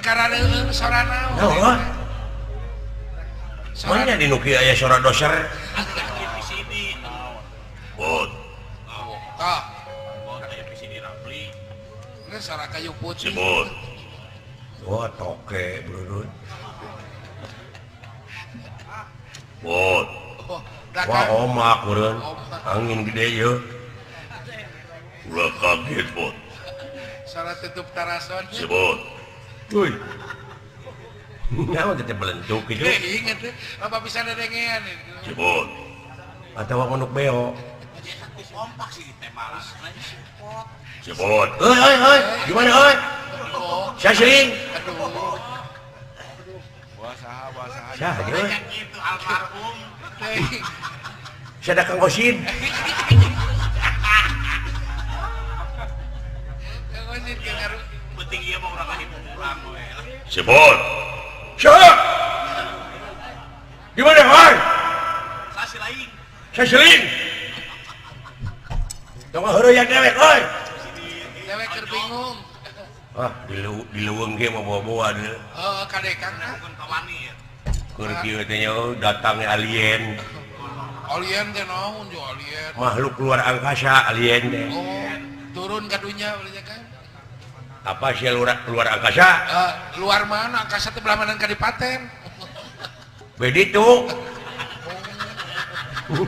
Karena sora naon? Naon? Mana di nu kieu aya sora doser? Bot. Tah. Ini sora kayu putih. Sebut. Wah, toke bro. Bot. Oh, Wah, omak meureun. Angin gede ye. Ulah kaget, Bot. Sora tutup tarason. Sebut. Uy. Naon teh belentuk kitu? Ingat teh, apa bisa dedengean itu. Sebut. Atawa manuk beo. Kompak sih teh malas. Sebut. Heuy heuy heuy, gimana heuy? Sia sering. Aduh. Wah saha, wah saha. Saha ye? Itu almarhum. Sia da Kang Osin. Kang Osin ge ngaruh. Penting ieu mah urang hidup urang we. Sebut. Sia. Gimana heuy? Sasi lain. Sia sering. Tong heureuyan dewek euy. Dewek keur bingung. Ah, di leuweung ge bawa-bawa deui. Heeh, kade Kang. Keur kieu teh nya datangnya alien. Alien teh naon jo alien? Makhluk luar angkasa alien teh. Oh, turun ka dunya berarti kan? Apa sih luar angkasa? Luar mana? Angkasa teh belah mana kadipaten? Beditu. Oh.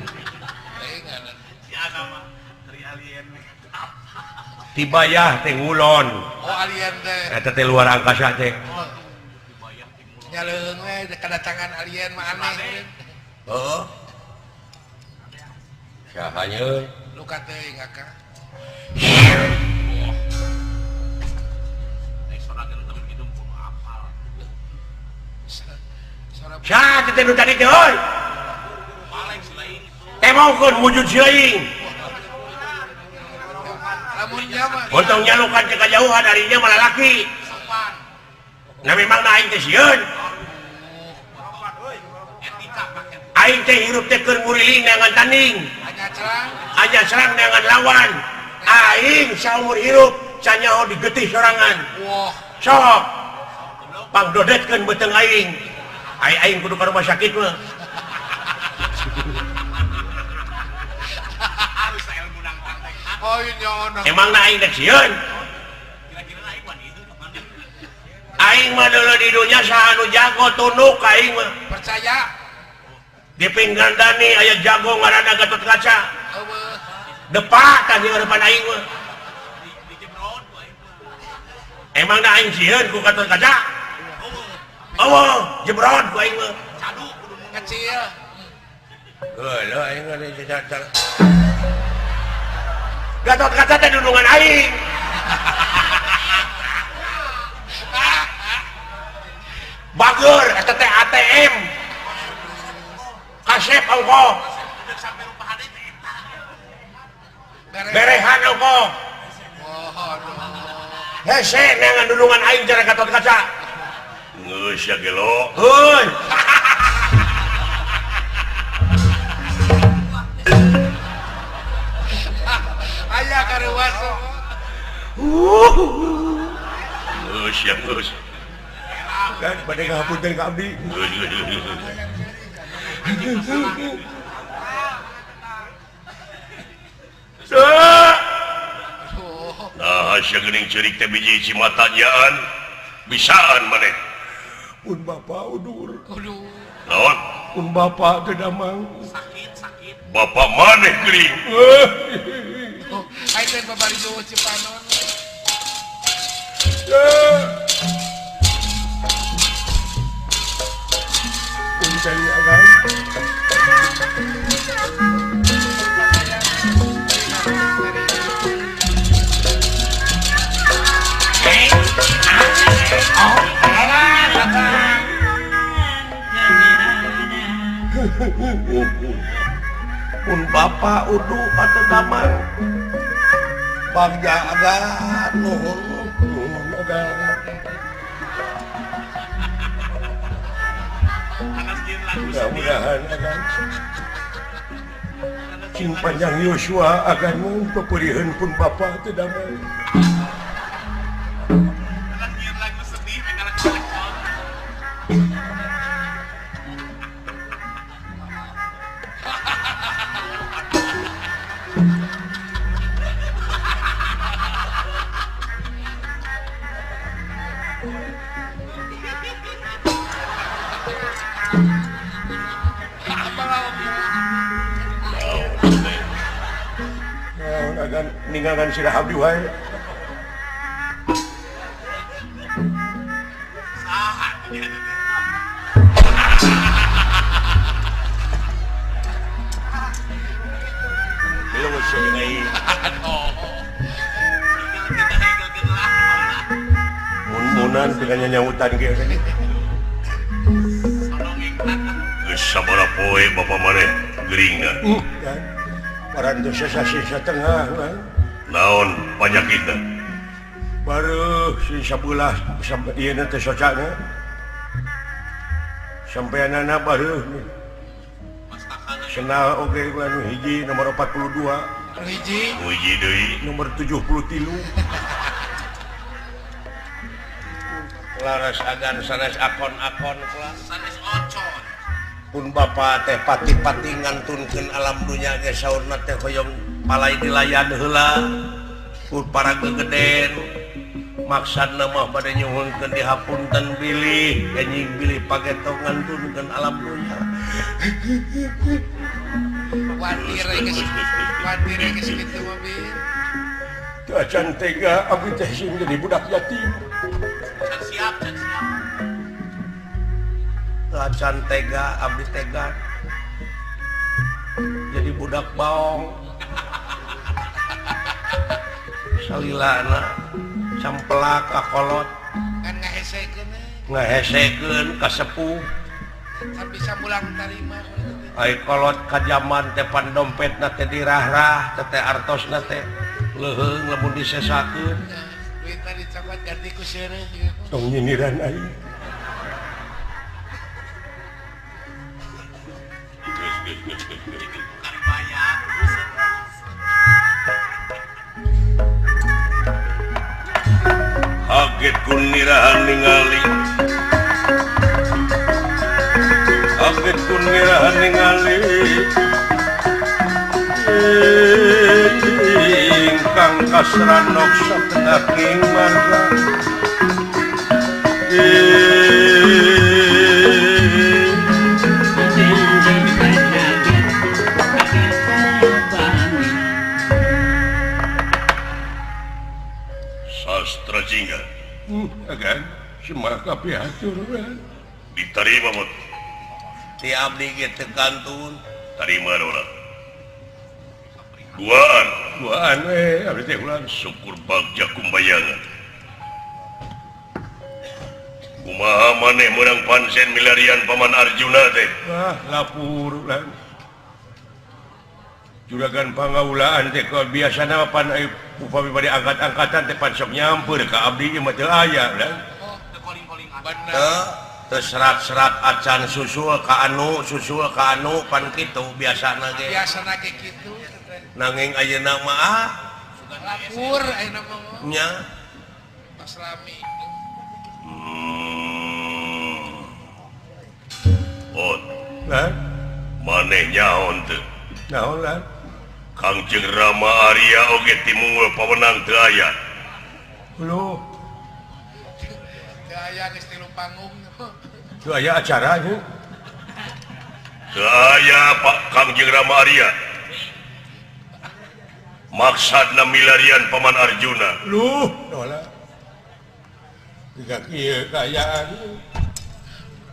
Tibayah teh ngulon. Oh, alien teh. Eta teh luar angkasa teh. Oh. Nya leuweung we kedatangan alien mah aneh. Heeh. Saha nya euy? Luka teuing akang. Saha teh nu tadi teh euy? Temongkeun wujud si lain. Untung nyalukan ke kejauhan darinya malah laki. Nah memang na aing teh sieun. Aing teh hirup teh keur nguriling neangan tanding. Hanya serang neangan lawan. Aing saumur hirup sanyaho digetih sorangan. Sok pangdodetkeun beuteung aing. Aing aing kudu ka rumah sakit mah. Emang na aing dek sieun. Aing mah dulu di dunya saha nu jago tunduk aing mah. Percaya. Di Pinggandani aya jago ngaranna Gatot Kaca. Depak tah di depan aing mah. Emang na aing sieun ku Gatot Kaca? Eueuh, jebrod ku aing mah. Cadu kudu kecil. Heuh, aing mah Gatot Kaca teh dundungan aing. Bager eta teh ATM. Kasep ongkoh. Berehan ongkoh. Hese neangan dundungan aing cara Gatot Kaca. Geus ya gelo. Heuy. Aya karuas. Geus ya geus. Kan bade ngapunten ka abdi. Nah, sia geuning ceurik teh biji mata nyaan. Bisaan maneh. Pun bapa udur. Aduh. Naon? Pun bapa teu damang. Sakit, sakit. Bapa maneh geuning. Aing teh babari duh Cipanon. Punten akang. Pun bapa udu atau damang. Bagja agan nuhun nuhun agan. Mudah-mudahan agan cing panjang Yosua agan mun peperiheun pun bapa teu damang. Ninggalkan sirah abdi wae. Saha belum sih mun-munan dengan nyawutan ge geus sabaraha poe bapa maneh geuringna parantos sasih satengah naon panyakitna baru si sabelah ieu teh socana sampeanana baru senal oge anu hiji nomor 42 hiji hiji deui nomor 73 laras agan sanes akon-akon kelas sanes ocon pun bapa teh pati-pati ngantunkeun alam dunya ge saurna teh hoyong palai dilayan heula pun para gegeden maksudna mah bade nyuhunkeun dihapunten bilih anjing bilih pageto ngantunkeun alam dunya watir geus watir geus kitu mah bi teu acan tega abdi teh sing jadi budak yatim can siap can siap teu acan tega abdi tega jadi budak baong salilana sampelak kakolot kan ngahesekeun ngahesekeun ka sepuh kan bisa mulang tarima ai kolot ka jaman teh pan dompetna teh dirahrah teh artosna teh leuheung lamun disesakeun duitna dicokot ganti ku seureuh tong nyindiran aing kaget kunirahan ningali kaget kunirahan ningali ingkang kasranok satengah ing marga Sastra Jingga agan semua kabeh atur diterima mot ti abdi ge teu kantun tarima ora duaan duaan we abdi teh ulah syukur bagja kumbayangan kumaha maneh meunang pansen milarian paman Arjuna teh wah lapur ulah juragan pangaulaan teh biasana pan upami bade angkat-angkatan teh pan sok nyamper ka abdi mah teu aya lah teu teu serat-serat acan susul ka anu pan kitu biasana ge biasana ge kitu nanging ayeuna mah ah lapur ayeuna mah nya tos lami oh lah maneh nyaon teu naon lah Kangjeng Rama Arya oge timunggul pawenang teu aya. Lho. Teu aya geus tilu panggung. Teu aya acara nya. Teu aya Pak Kangjeng Rama Arya. Maksudna milarian Paman Arjuna. Luh, dola. Jiga kieu kaayaan.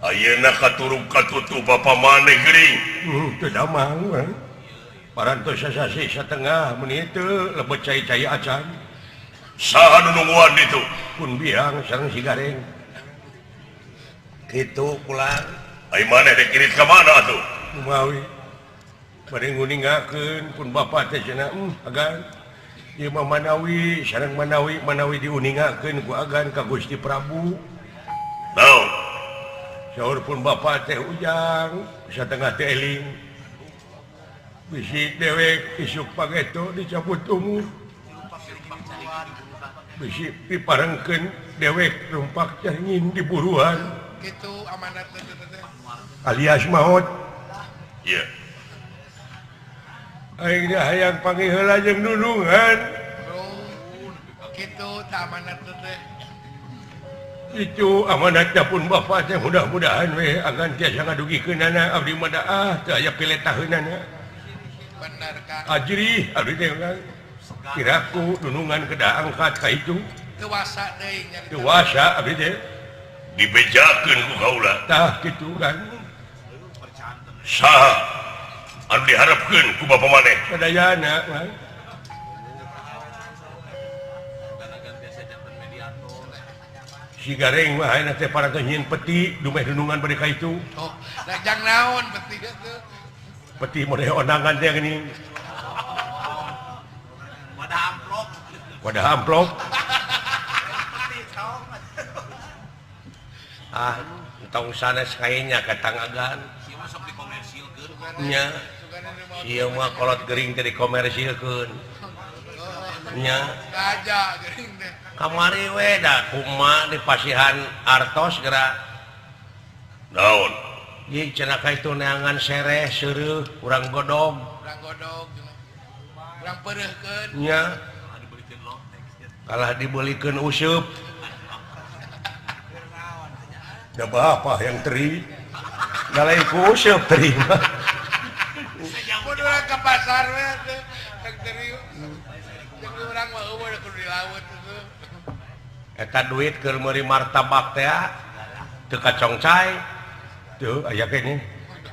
Ayeuna katuruk katutu bapa maneh geuring. Teu damang. Parantos sasih setengah menit lebet cai-cai acan. Saha nu nungguan ditu? Pun biang sareng si Gareng. Kitu pulang. Ai maneh rek irit ka mana atuh? Kumawi. Bade nguningakeun pun bapa teh cenah agan. Ieu mah manawi sareng manawi manawi diuningakeun ku agan ka Gusti Prabu. Naon? Saur pun bapa teh ujang satengah teh eling. Bisi dewek isuk pageto dicabut umur bisi piparengkeun dewek rumpak cangin diburuan kitu amanat teh alias maot ieu aing dah hayang panggih heula jeung nunungan kitu tah amanat teh itu amanatnya pun bapa teh mudah-mudahan we agan tiasa ngadugikeunana abdi mah daah teu aya piletaheunana bener Kang ajri abdi teh Kang Kiraku dunungan kedah angkat ka itu. Dewasa deui nya. Dewasa abdi teh. Dibejakeun ku kaula. Tah kitu kan. Saha anu diharapkeun ku bapa maneh? Sadayana mah. Si Gareng mah ayeuna teh parantos nyieun peti dumeh dunungan bade ka itu. Oh, da jang naon peti teh? Peti modeh ondangan teh geuning. Wadah amplop. Wadah amplop. Ah, tong sanes kayanya ka tangagan. Ieu mah sok dikomersilkeun. Nya. Ieu mah kolot gering teh dikomersilkeun. Nya. Raja gering teh. Kamari we da kumaha di pasihan artos geura. Naon? Ieu cenah ka itu neangan sereh seureuh urang godog. Urang godog urang peureuhkeun. Nya. Kalah dibelikeun useup. Da bapak yang teri. Da lain ku useup teri mah. Mun urang ka pasar we teh teh teri. Jeung urang mah eueuh kudu di laut tuh. Eta duit keur meuli martabak teh teu kacongcai. Tuh aya keneh.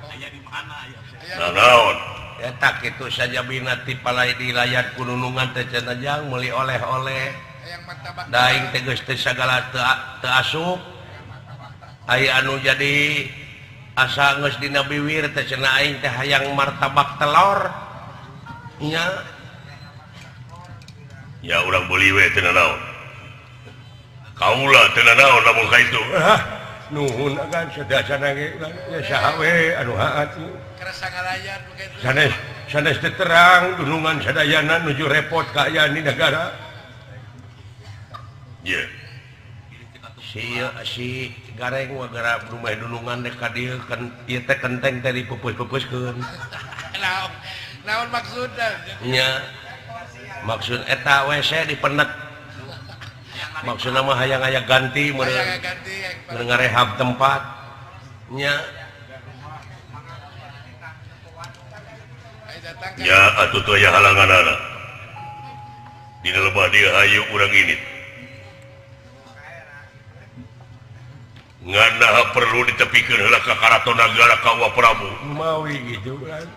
Aya di mana aya? Nah, naon? Eta kitu sajabina ti palai di layar kununungan teh cenah jang meuli oleh-oleh. Hayang martabak. Daing teh geus teh sagala teu asup. Aya anu jadi asa geus dina biwir teh cenah aing teh hayang martabak telur. Nya. Ya urang beuli we teu naon. Kaula teu naon lamun ka itu. Ah, nuhun agan sadasana ge ya saha we anu haat. Kerasa ngalayan begitu. Sanes sanes teu terang dunungan sadayana nuju repot kaayaan di negara. Ye. Si Gareng mah gara rumah dunungan dek ka dieu kan ieu teh kenteng teh dipupus-pupuskeun. Naon naon maksudna? Nya. Maksud eta WC dipenet. Maksudna mah hayang aya ganti meureun. Hayang ganti meureun ngarehab tempat. Nya. Ya atuh teu aya halanganana. Dina lebah dieu hayu urang ini. Ngan perlu ditepikeun heula ka Karaton Nagara ka Wa Prabu. Mawi gitu kan.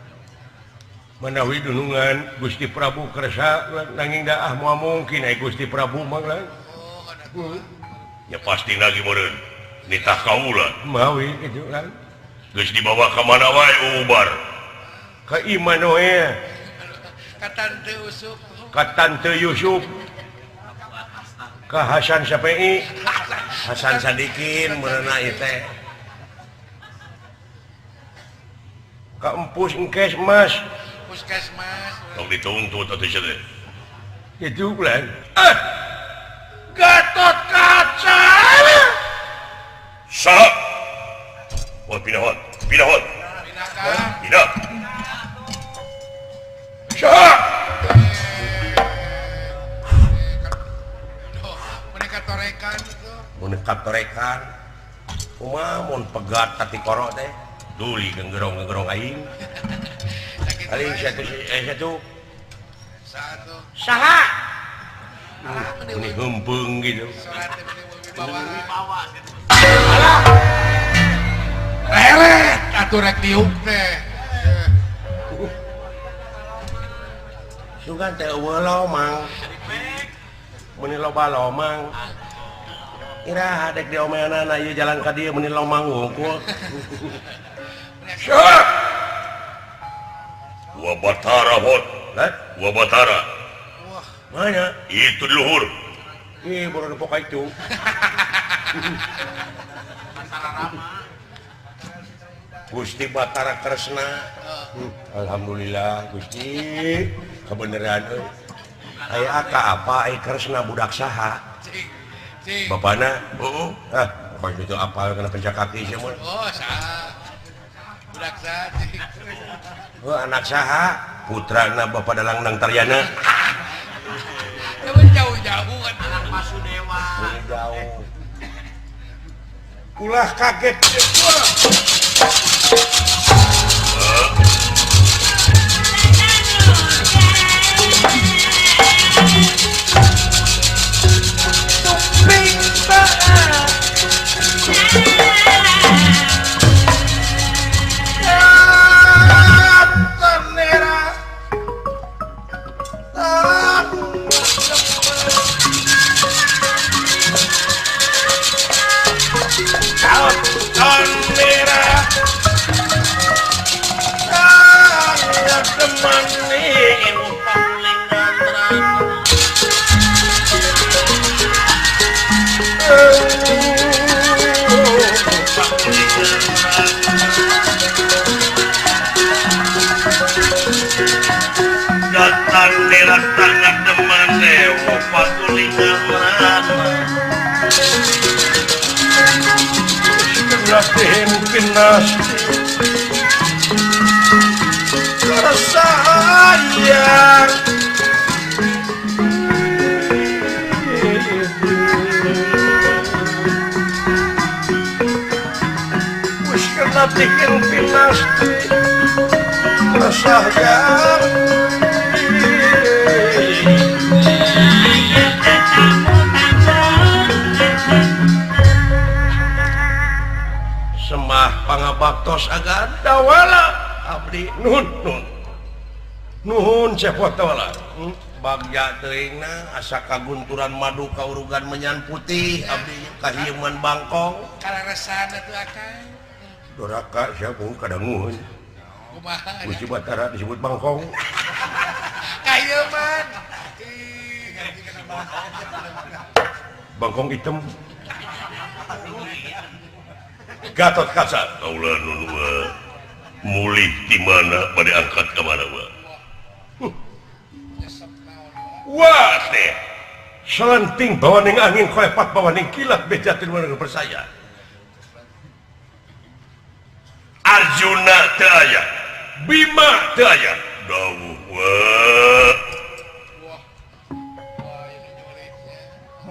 Manawi dunungan Gusti Prabu kersa nanging da ah moal mungkin ai Gusti Prabu mah lah. Ya pasti lagi meureun nitah kaula. Mawi gitu kan. Geus dibawa ka mana wae ubar. Ka imah we. Ka Tante Yusuf. Ka Tante Yusuf. Ka Hasan Syafii. Hasan Sadikin meureunna ieu teh. Ka Empus Engkes Mas. Puskesmas. Tong dituntut atuh sia teh. Kitu lan. Ah. Gatot Kaca. Saha? Wah pindah pindah. Pindah. Saha? Mereka torekan itu. Mereka torekan. Kumaha mun pegat tati koro teh. Duli genggerong-genggerong aing. Aing satu. Satu. Saha? Ini hempeung gitu. Alah. Lelet atuh rek diuk teh. Sugan teh eueuh lomang. Meuni loba lomang. Iraha dek diomeanana ieu jalan ka dieu meuni lomang wungkul. Syah. Wa Batara hot. Hah? Wa Batara. Wah, mana? Itu di luhur. Ih, baru nepok itu. Gusti Batara Kresna. Alhamdulillah Gusti, kebenaran euy. Aya ka apa ai Kresna budak saha? Bapana? Heeh. Ah, pokoknya itu apal kana pencak kaki sia mah. Oh, saha. Budak saha. Oh, anak saha? Putrana Bapak Dalang Nang Taryana. Jauh-jauh kan anak Basudewa. Jauh. Ulah kaget. Datang datang teman dewa patulingan merana Latihin pinasti sayang wis kena bikin pinasti sayang. Semah pangabaktos agar dawala abdi nuhun nuhun nuhun cepot dawala. Bagja teuingna asa kagunturan madu kaurugan menyan putih abdi kahieuman bangkong kalaresan atuh akang doraka sia bung kadanguheun kumaha Gusti Batara disebut bangkong kahieuman bangkong hitam Gatot Kaca kaula nun mulih di mana bade angkat ka mana wa. Wah teh selenting bawaning angin kolepat bawaning kilat bejatin warga percaya Arjuna teu aya Bima teu aya dawuh wa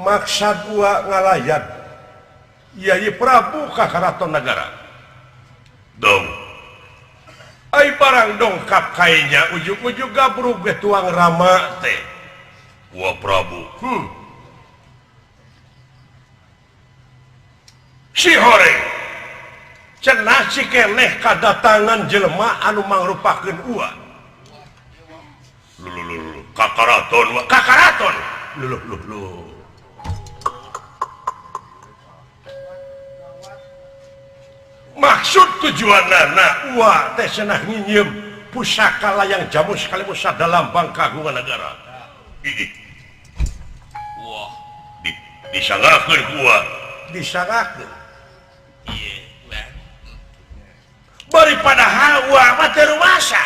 maksad gua ngalayan Yai Prabu ka Karaton Nagara dong ai barang dongkap kainya ujug-ujug gabrug ge tuang rama teh wa Prabu. Si hore cenah si keneh kadatangan jelema anu mangrupakeun ua lulu ka karaton wa ka karaton luluh luluh maksud tujuan nana ua teh cenah nginyeum pusaka layang jamus sekaligus dalam bangka kagungan negara. Wah, disangakeun ku ua disangakeun ieu bari padahal ua mah teu rumasa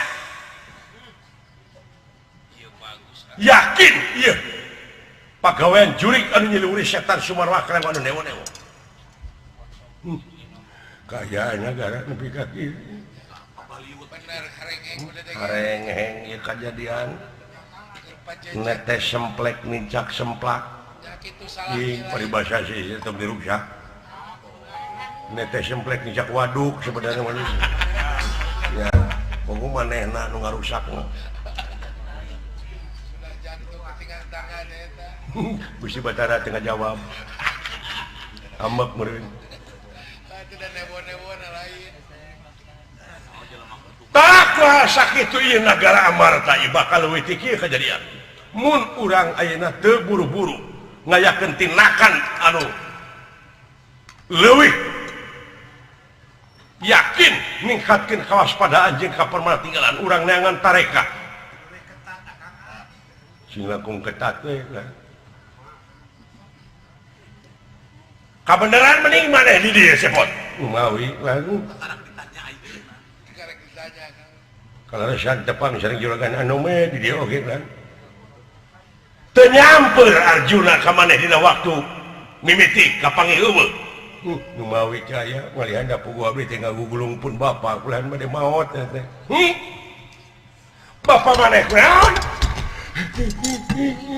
yakin ieu pagawean jurik anu nyiliwuri setan Sumarwa kaleng anu newo-newo. Kaya negara nepi ka kieu. Harengeng ieu kajadian. Netes semplek nincak semplak. Ih, paribasa sih teu diruksak. Netes semplek nincak waduk sebenarnya manusia. Ya, pokok manehna nu ngarusakna. Gusti Batara teu ngajawab. Ambek meureun. Taklah sakitu ieu nagara Amarta ieu bakal leuwih ti kieu kajadian. Mun urang ayeuna teu buru-buru ngayakeun tindakan anu leuwih yakin ningkatkeun kawaspadaan jeung kapermana tinggalan urang neangan tareka. Sing langkung ketat we lah. Kabeneran mending maneh di dieu sepot. Mawi lagu. Kalau resan tepang sering juragan anu me di dieu oge kan. Teu nyamper Arjuna ka maneh dina waktu mimiti kapanggih eueuh. Nu mawi caya ngalihan da puguh abdi teh ngagugulung pun bapa kulahan bade maot teh. Bapa maneh kunaon?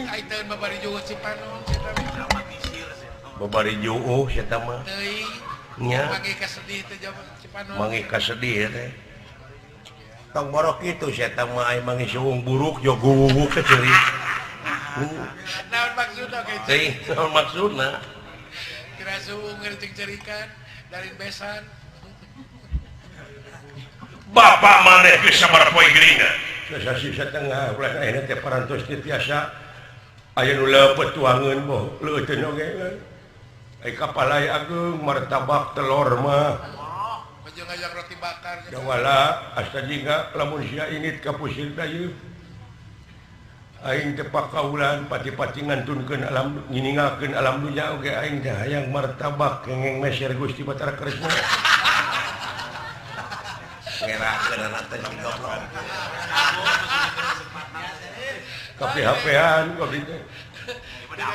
Ai teu babari jueuh Cipanon eta mah. Babari jueuh eta mah. Teuing. Nya. Manggih kasedih teh Cipanon. Manggih kasedih teh. Tong borok itu saya mah ai manggih suung buruk jo guwuwuk ke ceurik. Naon maksudna ge? Teuing naon maksudna? Kira suung ngercing cerikan dari besan. Bapak maneh geus sabaraha poe geuringna? Sasih satengah ulah ayeuna teh parantos teu tiasa aya nu leupeut tuangeun boh leuteun oge. Ai kapalai ageung martabak telur mah. Ngajak roti bakar dawala asta jingga lamun sia init ka pusir teh aing teh pakaulan pati-pati ngantunkeun alam nginingakeun alam dunya oge aing teh hayang martabak kengeng meser Gusti Batara Kresna ngerakeun anak teh si goblok. Kape HP-an abdi teh.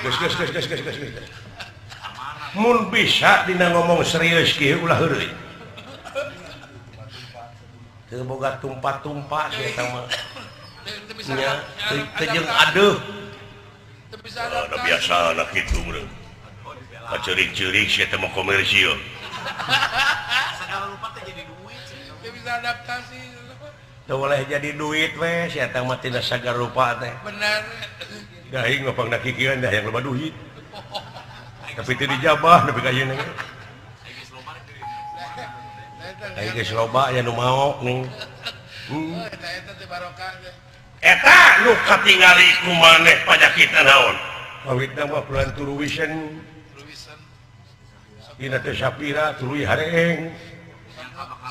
Geus geus geus geus geus geus. Mun bisa dina ngomong serius kieu ulah heureuy. Teu boga tumpa-tumpa si eta mah. Nya teu jeung adeuh. Teu bisa Ada biasa anak itu meureun. Kaceurik-ceurik si eta mah komersil. Segala rupa teh jadi duit. Teu bisa adaptasi. Teu boleh jadi duit we si eta mah tina sagala rupa teh. Bener. Da aing mah pangna kikieuan dah yang loba duit. Tapi teu dijabah nepi ka ayeuna ge. Aing geus loba aya nu maok nih. Oh, eta eta teh barokah teh. Eta nu katingali ku maneh panyakitan naon? Kawitna mah bulan turuwisen. Dina teh sapira tuluy hareeng.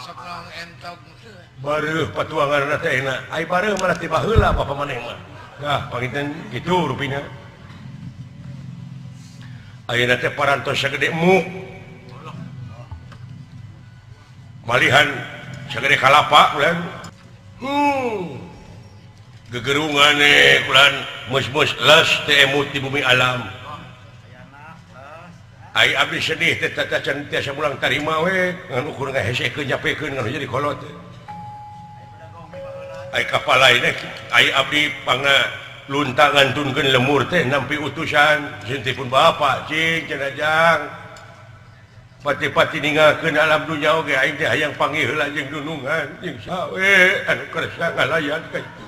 Sok naon entog. Bareuh patuanganna teh enak. Ai bareuh mah ti baheula bapa maneh mah. Nah, panginten kitu rupina. Ayeuna teh parantos sagede muk. Malihan sagede kalapa ulan. Gegerungan ulan mus-mus les teh emut di bumi alam. Ai abdi sedih teh tata can tiasa mulang tarima we ngan ukur ngahesekeun nyapekeun ngan jadi kolot. Ai kapal lain ai abdi pangna lunta ngantunkeun lemur teh nampi utusan sintipun bapak cing cenah jang. Pati-pati ninggalkeun alam dunya oge aing teh hayang panggih heula jeung dunungan jeung sawe anu kersa ngalayan ka itu.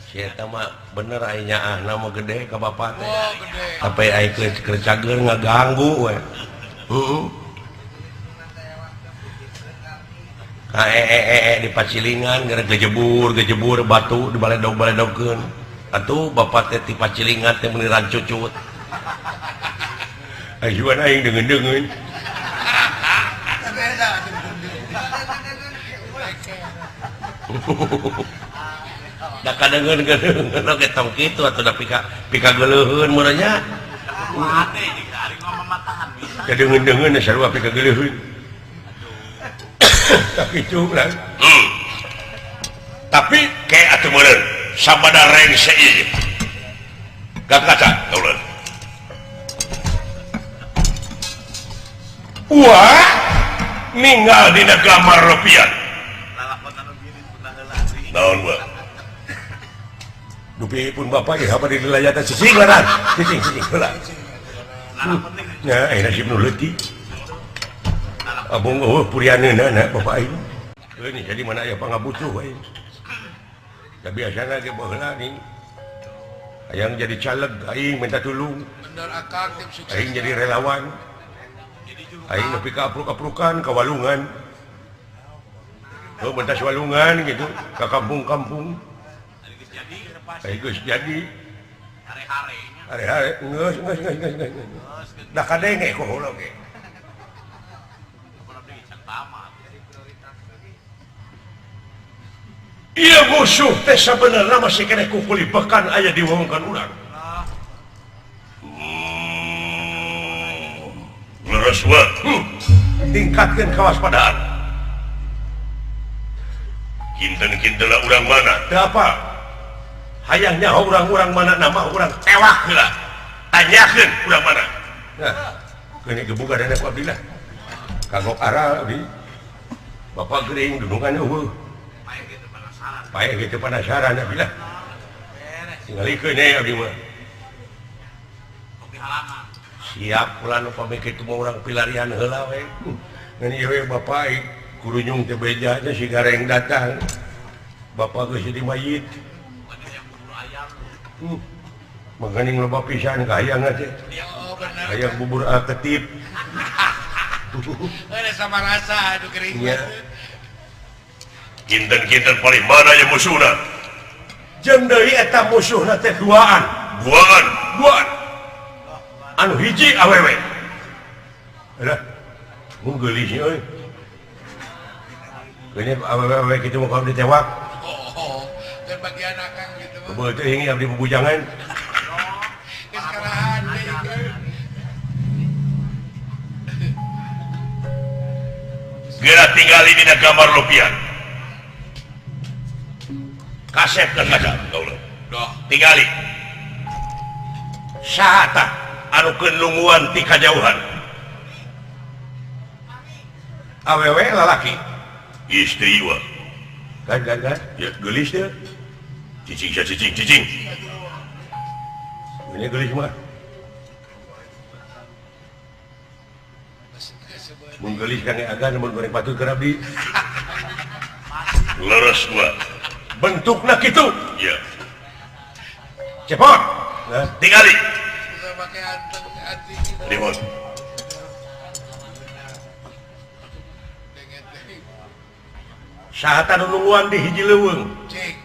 Si eta mah bener aing nyaahna mah gede ka bapak teh. Tapi aing keur cager ngaganggu we. Heeh. Di pacilingan gara gejebur batu di baledog-baledogkeun. Atuh bapak teh ti pacilingan teh meuni rancucut. Ayuan aing deungeun-deungeun. Da kadeungeun-deungeun oge tong kitu atuh da pika geuleuheun mun nya. Kadeungeun-deungeun sarua pika geuleuheun. Tapi itu lah. Tapi kayak atuh meureun sabada rengse ieu. Gak kaca teuleun. Wah, ninggal dina gambar lepian. Naon gua? Dupi pun bapak ge apa di wilayah teh cicing laran. Cicing cicing heula. Nya ayeuna sip nu leutik. Abung eueuh purianeunana bapak aing. Ini jadi mana aya pangabutuh aing. Da biasana ge baheula ning hayang jadi caleg aing minta tulung. Bener akang tim sukses. Aing jadi relawan. Aing nepi ka apruk-aprukan ka walungan. Oh mentas walungan gitu ka kampung-kampung. Aing geus jadi. Hare-hare. Hare-hare geus geus geus geus geus. Da kadenge ku heula ge. Iya musuh teh sabenerna masih keneh kukulipekan aya di wewengkon urang. Leres we. Tingkatkeun kewaspadaan. Kinten-kintenna urang mana? Teu apa? Hayang nyaho urang-urang mana nama urang tewak heula. Tanyakeun urang mana? Nah, keun gebuga dana ku abdi lah. Kagok aral abdi. Bapak gering dunungan eueuh. Paeh gitu penasaran abdi lah. Tingalikeun we abdi mah. Siap ulah nu pamit kitu mah urang pilarian heula we. Ngan ieu we bapak kurunyung teh beja nya si gareng datang. Bapak geus jadi mayit. Maganing loba pisan ka hayang teh. Hayang bubur ketip. Ada sama rasa aduh kering. Kinten-kinten paling mana yang musuhna? Jeung deui eta musuhna teh duaan. Duaan. Duaan. Anu hiji awewe. Alah. Mun geulis euy. Geuning awewe kitu mah kalau ditewak. Oh, dan bagian akang gitu mah. Beuh teh ini abdi bubujangan. Geus karahan deui. Geura tinggali dina gambar lopian. Kasep dan kasep kaula. Doh, tingali. Saha tah anu keur nungguan ti kajauhan? Awewe lalaki. Istri wa. Kan kan kan. Ya geulis teh. Cicing sia cicing cicing. Ini geulis mah. Mun geulis kang agan mun goreng patut keur abdi. Leres wa. Bentukna kitu. Ya. Cepot. Tingali. Limon. Saha tah nu nungguan di hiji leuweung? Cik.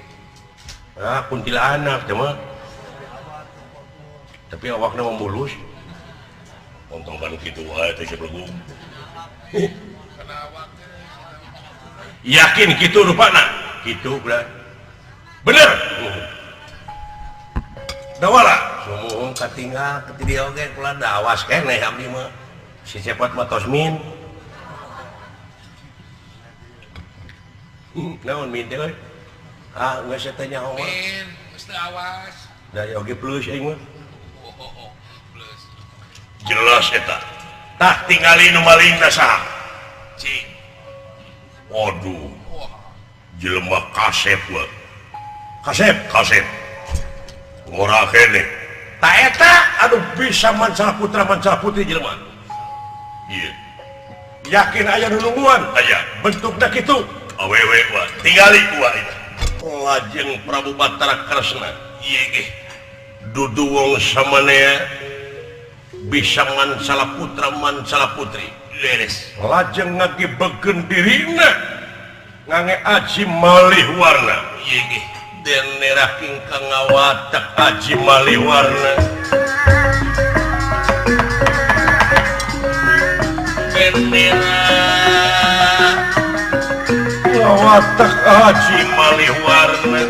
Ah, kuntilanak teh mah. Tapi awakna mah mulus. Ontong kan kitu wae teh sebelum. Yakin kitu rupana? Kitu bener. Bener. Dawala. Sumuhun katinggal ke dieu oge kula dawas keneh abdi mah. Si Cepot mah tos min. Naon min teh euy? Ah, geus teh nyaho mah. Min, geus teu awas. Da oge plus aing mah. Oh, plus. Jelas eta. Tah tingali nu malingna saha? Cik. Waduh. Jelema kasep we. Kasep, kasep. Ngora keneh. Ta eta anu bisa mancala putra mancala putri jelema. Ieu. Yakin aya nu nungguan? Aya. Bentukna kitu. Awewe wa. Tingali ku eta. Lajeng Prabu Batara Kresna. Ieu ge. Dudu wong samanea bisa mancala putra mancala putri. Leres. Lajeng ngagibegeun dirina ngange aji malih warna. Ieu ge. Den nerah ingkang ngawatek aji malih warna. Den nerah ngawatek aji malih warna.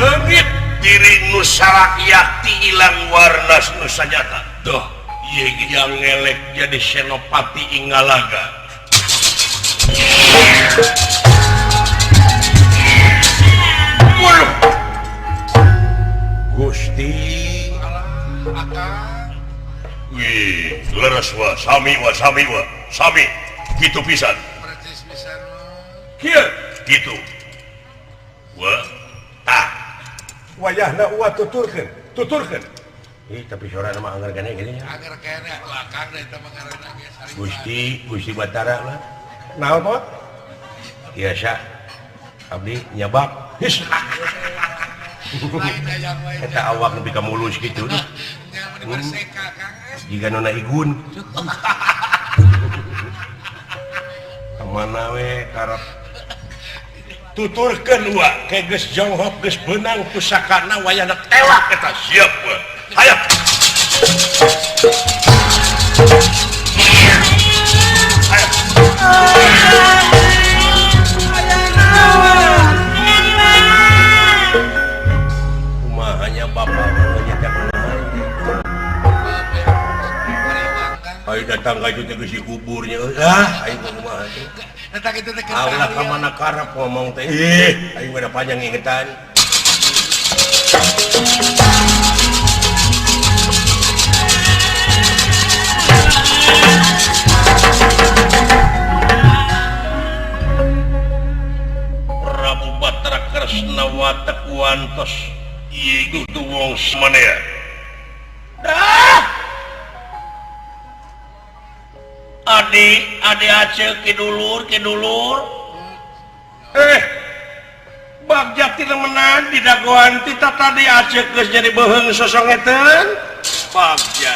Leungit diri nu sarakyak ilang warna nu sajata. Doh, ieu yang ngelek jadi senopati Ingalaga. Waduh. Gusti alah akang. Wih, leres wa, sami wa, sami wa, sami. Kitu pisan. Percis pisan. Kieu kitu. Wa, tah. Wayahna uwa tuturkeun, tuturkeun. Ih, tapi sorana mah anggar keneh gini nya. Anggar keneh atuh akang da eta mah ngaranna ge sareng. Gusti, Gusti Batara lah. Naon pot? Biasa. Abdi nyabak. His. Lain hayang wae. Eta awak nepi ka mulus kitu. Nya meni berseka Kang. Jiga nona igun. Kamana we karep tuturkeun wa ke geus jonghok geus beunang pusakana wayahna tewak eta. Siap wa. Hayap. Hayap. Kumaha nya bapak nya teh kumaha. Ayo datang ka itu teh geus dikuburnya. Ah, aing kumaha teh. Datang itu teh Allah ka mana karep ngomong teh. Ih, aing mah panjang ingetan. Prabu Batara Kresna watek wantos ieu dudu wong samanea. Dah. Adi, adi aceu kidulur, kidulur. Bagja ti lemenan di dagoan ti tadi aceu geus jadi beuheung sosongeteun. Bagja.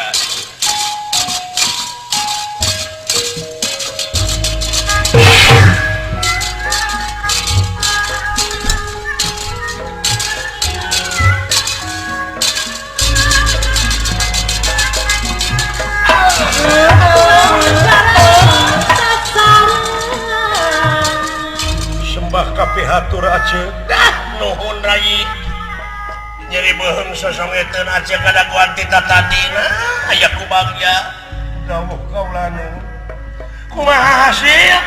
Sembah kapihatur aceu. Dah nuhun rai. Nyeri beuheung sosongeteun aceh kadaguan ti tatadina aya ku Bagja. Dawuh kaula nu. Kumaha hasil?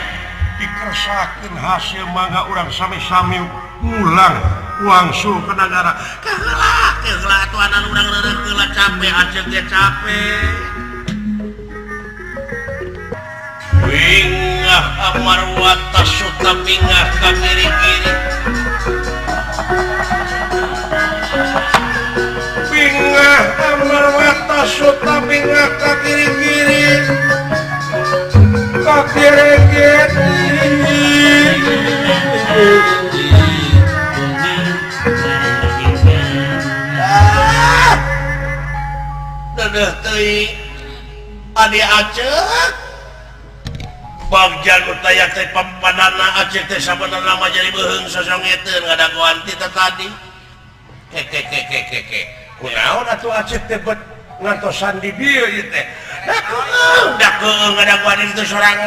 Dikersakeun hasil mangga urang sami-sami ngulang wangsul ke nagara. Kaheula, keheula atuh urang reureuh heula capek aceh ge capek. Bingah amarwata suta bingah ka kiri-kiri. Bingah amarwata suta bingah ka kiri-kiri. Ka kiri-kiri. Dedeh teuing adi acek Bagja nu taya teh papadana acek teh sabenerna mah jadi beuheung sosongeteun ngadagoan ti tadi. Keke kunaon atuh acek teh bet ngantosan di dieu ieu teh. Da keung ngadagoan itu sorang.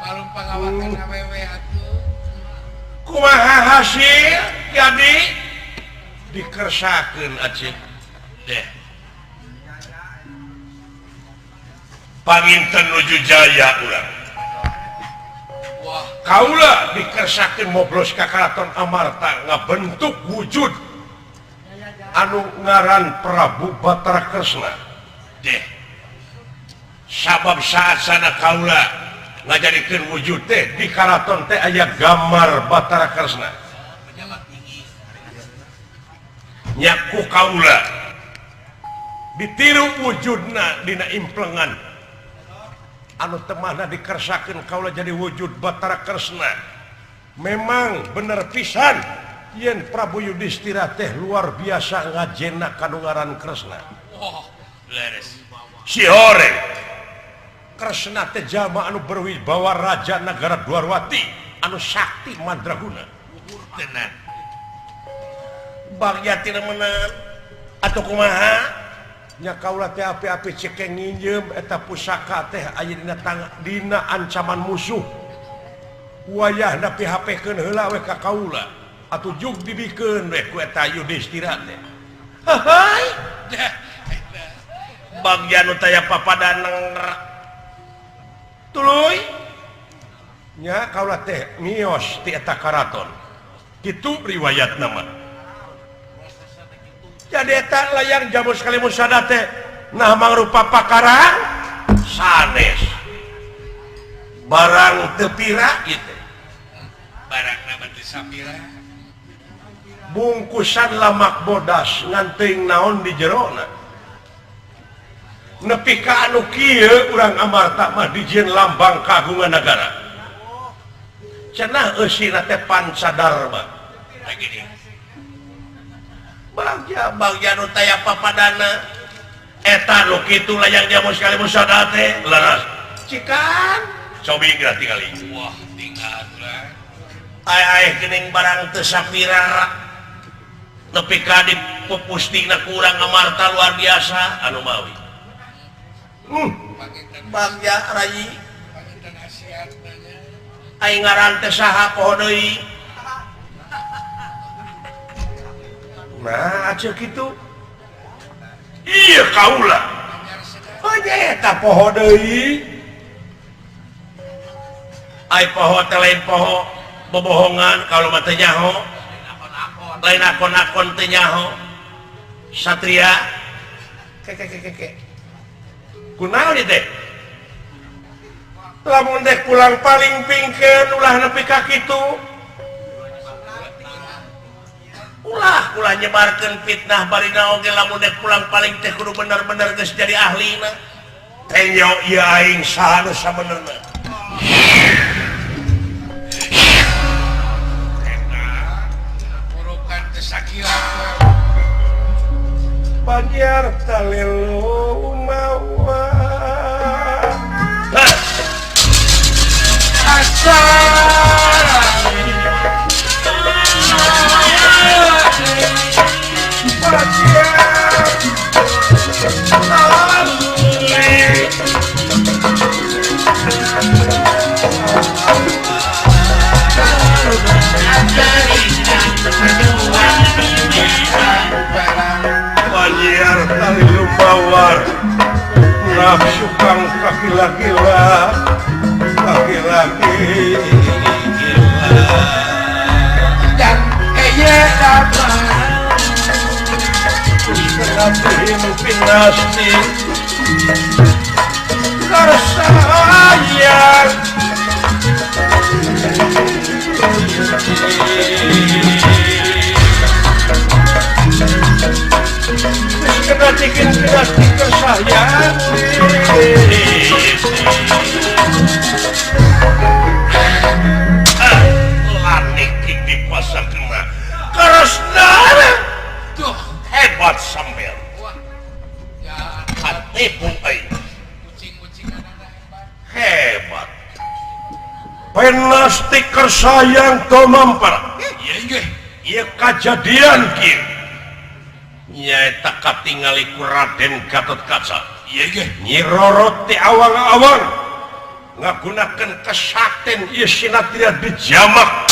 Palung pangawakan awewe atuh. Kumaha hasil jadi dikersakeun acek deh. Panginten nuju jaya urang. Wah, kaula dikersakeun moblos ka Karaton Amarta ngabentuk wujud anu ngaran Prabu Batara Kresna. Deh. Sabab saat sana kaula ngajadikeun wujud teh di karaton teh aya gambar Batara Kresna. Nyaku kaula ditiru wujudna dina implengan anu temahna dikersakeun kaula jadi wujud Batara Kresna. Memang bener pisan yen Prabu Yudhistira teh luar biasa ngajena kanu ngaran Kresna. Oh, leres. Si horeng Kresna teh jalma anu berwibawa raja nagara Dwarwati anu sakti mandraguna. Tenan. Bagja teu meunang atuh kumaha? Nya kaula teh api-api cekeng nginjem eta pusaka teh aya dina tang dina ancaman musuh. Wayahna pihapekeun heula we ka kaula atuh jug dibikeun we ku eta Yudhistira teh. Hahay. Bagja nu taya papadaneng tuluy nya kaula teh mios ti eta karaton. Kitu riwayatna mah. Jadi eta layang jamus kali musada teh nah mangrupa pakarang sanes barang teu pira ieu barangna mah teu sapira bungkusan lamak bodas ngan teuing naon di jerona nepi ka anu kieu urang Amarta mah dijieun lambang kagungan nagara cenah eusina teh Pancadarma. Bagja bagja nu taya papadana eta nu kitu layang jamus kali musada teh leres cikan cobi geura tingali. Wah, tinggal urang ai-ai geuning barang teu sapira nepi ka dipupustina ku urang Amarta luar biasa anu mawi. Bagja rayi panginten hasiatna nya ai ngaran teh saha poho deui. Nah, aceh kitu. Iya kaula. Oh nya eta poho deui. Ai poho teh lain poho bobohongan kalau mah teu nyaho. Lain akon-akon teu nyaho. Satria keke. Kunaon ieu teh? Lamun dek pulang paling pingkeun ulah nepi ka kitu. Ulah ulah nyebarkeun fitnah barina oge lamun dek pulang paling teh kudu bener-bener geus jadi ahlina. Tenyo ieu aing saha nu sabenerna. Eta urukan teh sakilat. Banjar talelu mawa. Asa Berdua. Nafsu kang kakila-kila kaki-laki dan eye damai Kenapin pinasti Karsayang Kenatikin pinasti kersayang Laniki dipasang kena Karsnana Tuh hebat sampean. Wah. Ya, katipu aing. Kucing-kucingan hebat. Hebat. Penasti kersayang tomampar. Iya nggih. Ieu kajadian kieu. Nyaeta katingali ku Raden Gatotkaca. Iya nggih. Nyi Roro ti awang-awang ngagunakeun kesakten ieu sinatria dijamak.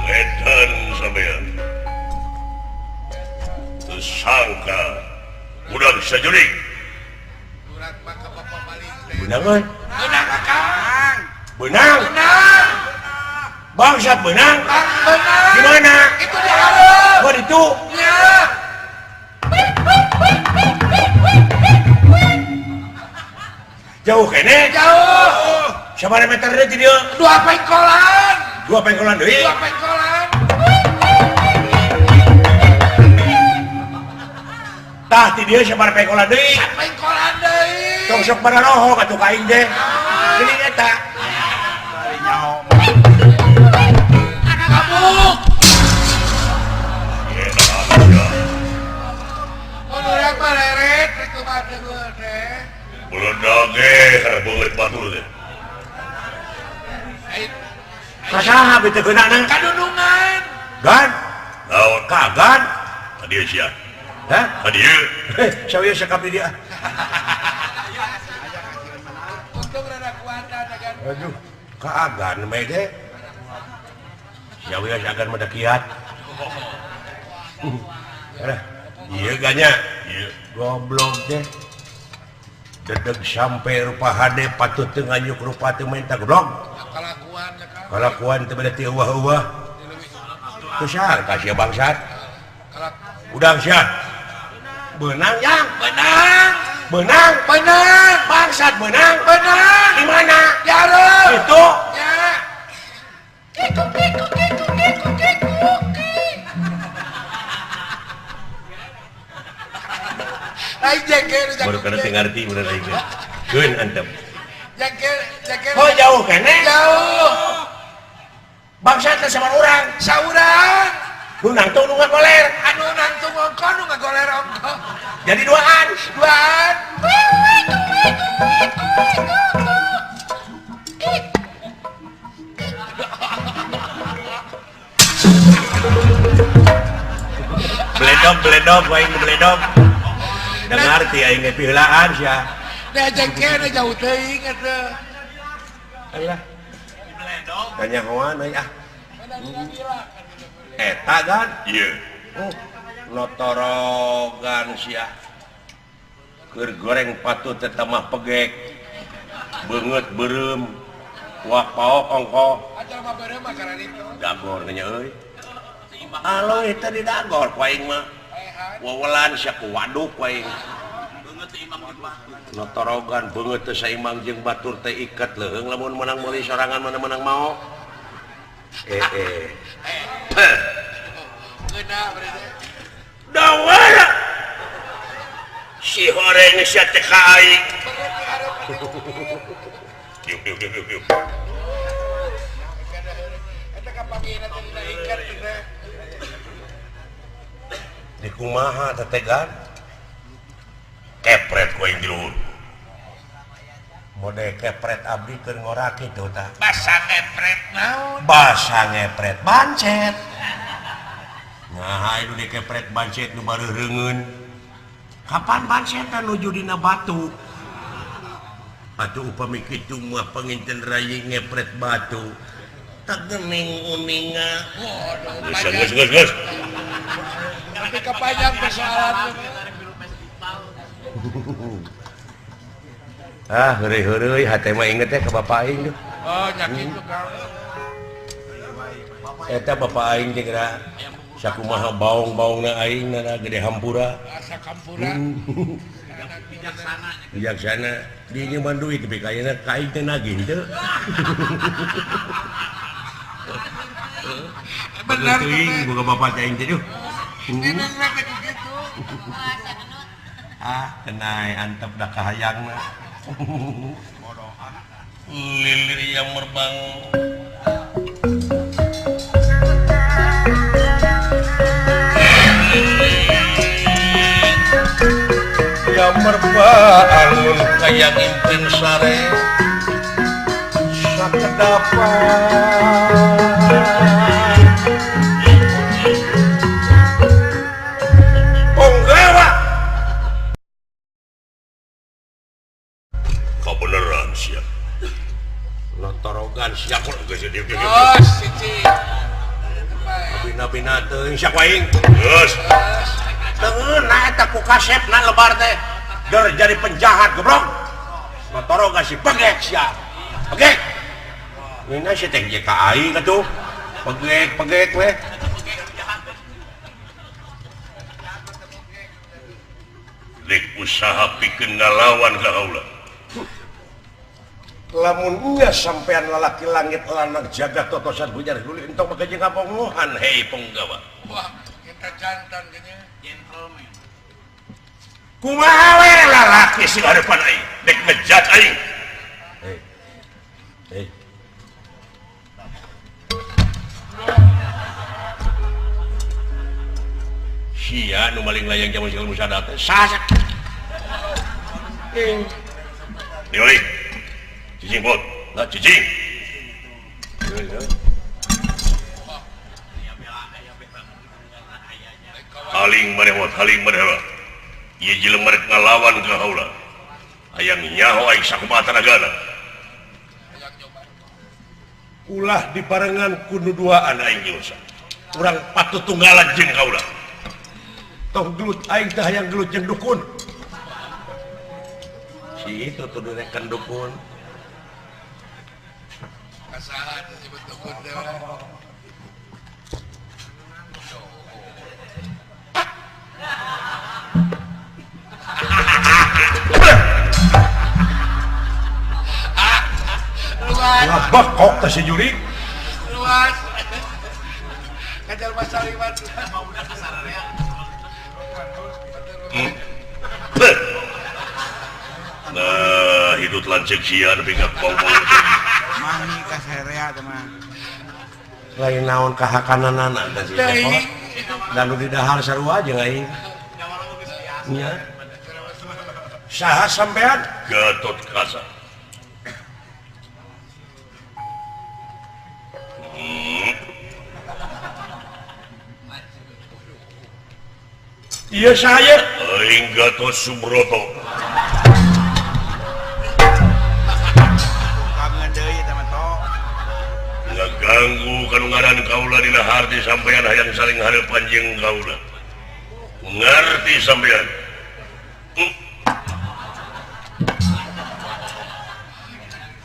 Edan sampean. Tersangka budak sajurik. Urat maka bapak maling teh. Beunang euy. Beunang Akang. Beunang. Beunang. Bangsat beunang. Beunang. Di mana? Itu di hareup. Oh, itu. Ya. Jauh kene? Jauh. Sabaraha meter deui ti dieu? 2 pengkolan. 2 pengkolan deui? 2 pengkolan. Tah ti dieu sabaraha pengkolan deui? Pengkolan deui. Tong sok bararohok atuh ka aing teh. Geuning eta. Bari nyaho. Kabuk. Mun urang mah leret rek kumaha deui teh. Meledak ge beungeut batur teh. Ka saha beuteung geunana? Kadunungan. Gan? Naon? Ka gan? Ka dieu sia. Hah? Ka dieu. Sawieu sakap di dieu. Untung rada kuatan agan. Aduh, ka agan mah teh. Sawieu agan mah kiat. Alah, ieu ganya. Ieu goblok teh. Dedeg sampai rupa hade patut teu nganyuk rupa teu minta goblok. Kalakuan ya Kang. Kalakuan teu beda ti euwah-euwah. Teu sangka sia bangsat. Udang sia. Beunang yang? Beunang. Beunang. Beunang. Bangsat beunang. Beunang. Di mana? Di hareup. Itu. Ya. Kikuk kikuk kikuk kikuk kikuk. Lain jengkel baru kana teu ngarti bener aing teh. Keun antep. Jengkel jengkel. Oh jauh kene? Jauh. Bangsat teh sama urang. Saurang. Nu nangtung nu ngagoler. Anu nangtung ongko nu ngagoler ongko. Jadi duaan. Duaan. Beledog beledog aing beledog. Da ngarti aing ge piheulaan sia. Da jengkel jauh teuing atuh. Alah. Kanyahoan euy ah. Eta gan? Ieu. Oh, notorogan sia. Keur goreng patut teh mah pegek. Beungeut beureum. Wak paok ongko. Acal mah beureum mah kararitu. Dagor nya euy. Aloh eta di dagor ku aing mah. Wewelan sia ku waduk ku aing. Notorogan beungeut teh saimang jeung batur teh iket leuheung lamun menang meuli sorangan mana menang mao. Dawara si horeng sia teh ka aing. Yuk yuk yuk yuk. Eta kapangina teh dina iket teh. Di kumaha teh gan? Kepret ku aing di luhur. Mode kepret abdi keur ngora kitu tah. Basa ngepret naon? Basa ngepret bancet. Nah, ayo di kepret bancet nu bareureungeun. Kapan ban setan nuju dina batu? Atuh upami kitu mah panginten rayi ngepret batu. Tak gening uninga. Geus geus geus. Tapi kepanjang persoalan. Ah, heureuy-heureuy hate mah inget teh ka bapak aing. Oh, nya kitu Kang. Eta bapak aing teh geura sakumaha baong-baongna aing na gede hampura. Asa kampura. Bijaksana. Bijaksana di nyeban duit tapi kayaknya ka aing teh nagih teu. Bener teuing boga bapak teh aing teh duh. Ah, kenai antep da kahayangna. Lilir yang merbang yang merbangun kaya ngimpin sare sakedapan penggawa kebenaran siap lotorogan siap geus oh siji bina-bina teuing siap aing geus teungeun eta ku kasepna lebar teh der jadi penjahat goblok lotorogan si pegek sia pegek ngeuna si teh je ka aing atuh pegek pegek we rek usaha pikeun ngalawan ka kaula. Lamun nya sampean lalaki langit lanang jagat totosan bujar huli entong make jeung kapongohan hei penggawa. Wah, kita jantan geunya gentleman. Kumaha we lalaki sing hareupan aing dek ngejat aing. Hei. Hei. Sia nu maling layang jaman segala musada teh. Saha? Ing. Dioli. Cicing bot, lah cicing. Haling marewot, haling marewot. Ieu jelema rek ngalawan ka haula. Hayang nyaho aing sakumaha tanagana. Ulah dibarengan ku nu duaan aing jeung urang patut tunggalan jeung kaula. Tong gelut aing teh hayang gelut jeung dukun. Si itu tuh direken dukun. Kasahan disebut dukun teh. Luas. Bakok teh si jurik. Luas. Kajar pasar liwat. Nah, hidup lancek sia nepi ka bau-bau teh. Mani ka serea teh mah. Lain naon kahakananana teh si teh. Dan nu didahar sarua jeung aing. Nya. Saha sampean? Gatot Kaca. Iya saya. Aing Gatot Subroto. Kangen deui eta mah to. Ngaganggu kanu ngaran kaula dina harti sampean hayang saling hareupan jeung kaula. Ngarti sampean.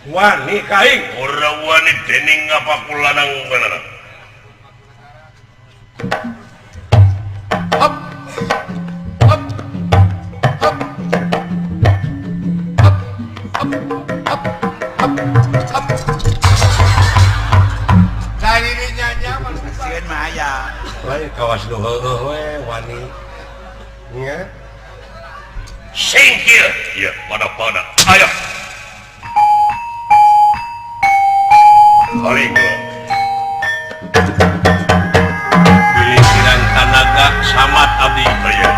Wani ka aing. Ora wani dening ngapa kulanang manana. Hop. Hop. Hop. Hop. Hop. Hop. Hop. Nah, ini nyanyi sieun mah aya. Lain kawas nu heueuh we wani. Nya. Singkir. Ya, pada-pada. Ayo. Paling Bilikiran tanaga samat abdi. Aya.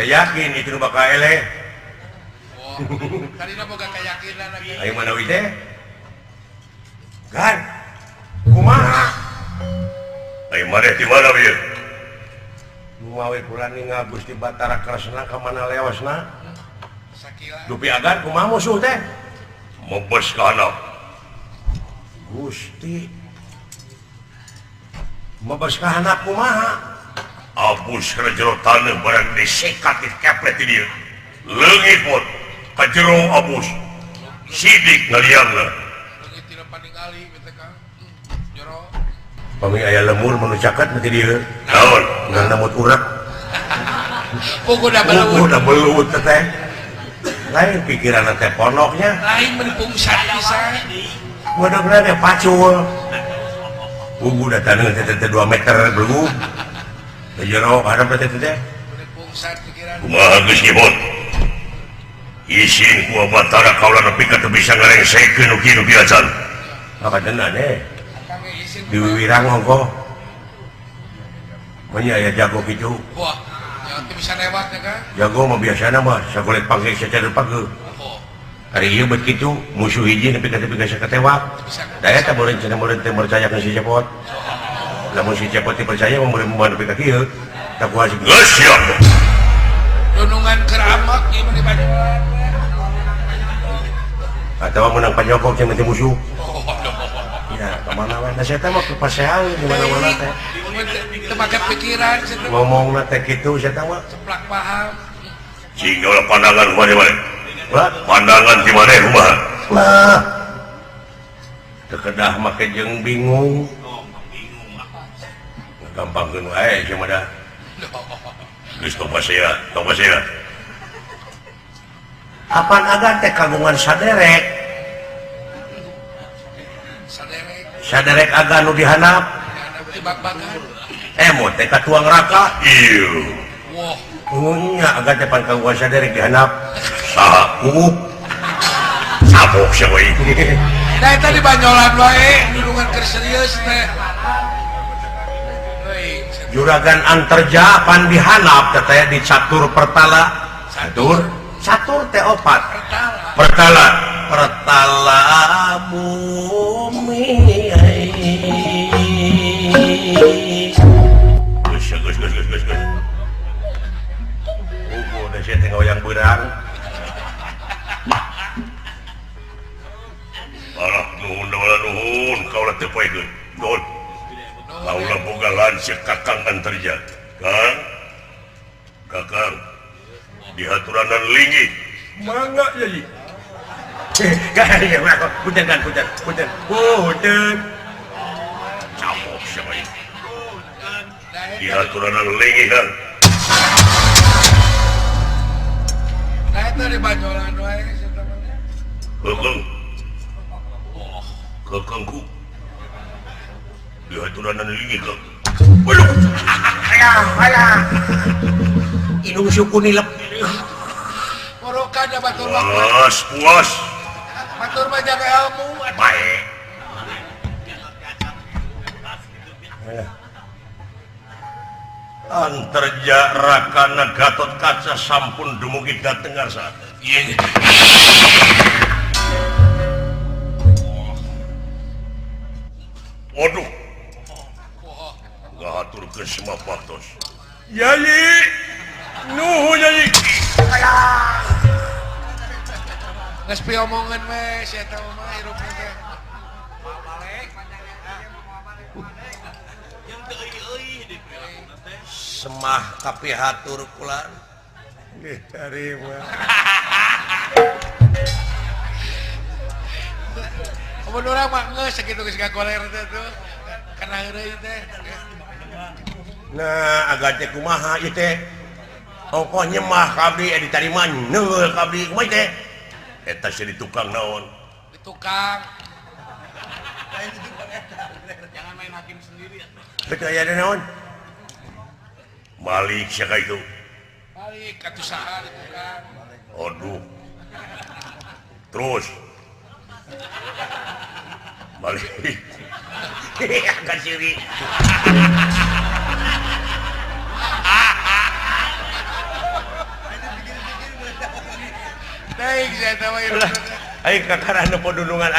Yakin itu bakal eleh. Tadina boga keyakinan lagi. Ayo mana we teh? Gan. Kumaha? Ayo maneh di mana bieu? Nu we kula ningal Gusti Batara Kresna ka mana lewasna? Sakila. Dupi agan kumaha musuh teh? Mebes ka handap. Gusti. Mebes ka handap kumaha? Abus kana jero taneuh barang disekat dikeplet di dieu. Leungit pun ka jero abus. Sidik ngaliangna. Leungit tina paningali teh Kang. Jero. Pami aya lemur manu caket mah di dieu. Naon? Ngan namut urek. Puguh da belut. Puguh da belut teh. Lain pikiranna teh pondoknya. Lain mun pungsat pisan. Bodogna teh pacul. Puguh da taneuh teh 2 meter belum. Jero hadap teh teh. Kumaha geus nyebut? Isin ku Batara kaula nepi ka teu bisa ngarengsekeun nu kieu nu kieu acan. Maka deh. Diwiwirang ongkoh. Manya aya jago kitu. Wah, ya teu bisa lewat ya kan? Jago mah biasana mah sakulit panggil secara pageuh. Ari ieu bet kitu musuh hiji nepi ka teu bisa katewak. Da eta meureun cenah meureun teu percaya ka si Cepot. Lamun si Cepot dipercaya mah meureun nepi ka kieu. Tak kuat geus siap. Dunungan keramak ieu mah dibajuan. Atawa menang Pak Joko yang mati musuh. Oh, aduh. Mana we da saya teh mah kepasean di mana-mana teh. Teu make pikiran ngomongna teh kitu saya teh mah ceplak paham. Cing ulah pandangan kumaha maneh. Pandangan ti maneh kumaha? Lah. Teu kedah make jeung bingung. Gampangkeun wae sia mah da. Geus tong pasea, tong pasea. Apan agan teh kagungan saderek. Saderek agan nu dihandap. Emot teh katuang raka. Ieu. Wah. Nya agan teh pan kagungan saderek dihandap. Saha? Uuk. Sabok sia we. Da eta di banyolan wae nulungan keur serius teh. Juragan Anterja pan dihandap teh di catur pertala. Catur? Catur teh opat. Pertala. Pertala bumi. Geus geus geus geus geus. Ugo da sia teh ngoyang beurang. Alah nuhun nuhun kaula teu poekeun. Nuhun. Kaula boga lanceuk Kakang Anterja. Kang. Kakang. Dihaturanan linggih. Mangga yai. Punten kan punten punten. Punten. Cabok sia we. Dihaturanan linggih Kang. Nah eta di banyolan wae sia teh. Kakang. Kakangku. Dihaturanan linggih Kang. Waduh. Alah alah. Indung suku nilep. Morokan da batur mah. Puas, puas. Batur mah jaga ilmu. Baik. Anterja Rakana Gatot Kaca sampun dumugi dhateng ngarsa. Ieu. Waduh. Ngahaturkeun semua baktos. Yai. Nuhun yai. Alah. Geus piomongan we sia eta mah hirup teh. Semah kapihatur kula. Nggih tarima. Mun urang mah geus sakitu geus gagoler teh tuh. Kana heureuy teh. Nah, agan teh kumaha ieu teh? Ongkoh nyemah ka abdi ditarima neunggeul ka abdi kumaha teh? Eta sia di tukang naon? Di tukang. Jangan main hakim sendiri atuh. Betul aya naon? Malik sia ka itu. Malik atuh saha di tukang. Aduh. Terus. Malik. Akan siri. Teuing sia eta mah hirup. Aing kakara nu podunungan.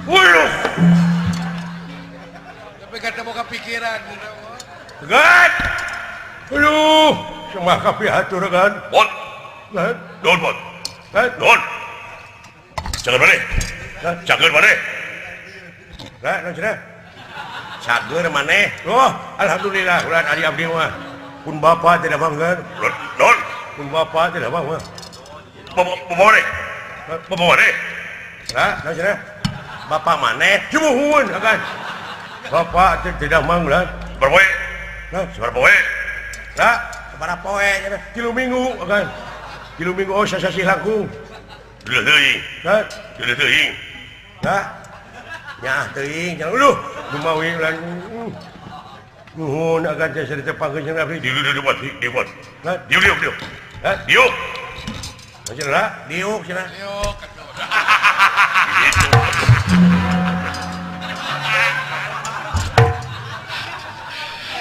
Wuluh. Tapi kata boga pikiran. Gan. Aduh, semah kapihatur kan. Bot. Gan. Don bot. Gan. Don. Cager maneh. Cager maneh. Gan, naon cenah? Cager maneh. Oh, alhamdulillah ulah ari abdi mah. Pun bapa tidak bangga. Don. Pun bapa tidak bangga. Bapak maneh. Bapak maneh. Lah, naon cenah? Bapak maneh cumuhun agan. Bapak tidak manglan. Berpoe. Nah, sabaraha poe? Lah, sabaraha poe cenah? 3 minggu agan. 3 minggu oh sasasih langkung. Deuh teuing. Hah? Deuh teuing. Lah. Nyaah teuing, jangan uluh. Lumawi ulah. Nuhun agan teh sarita pangkeun jeung abdi. Diuk diuk diuk diuk. Hah? Diuk diuk diuk. Hah? Diuk. Cenah lah, diuk cenah. Diuk. Gitu.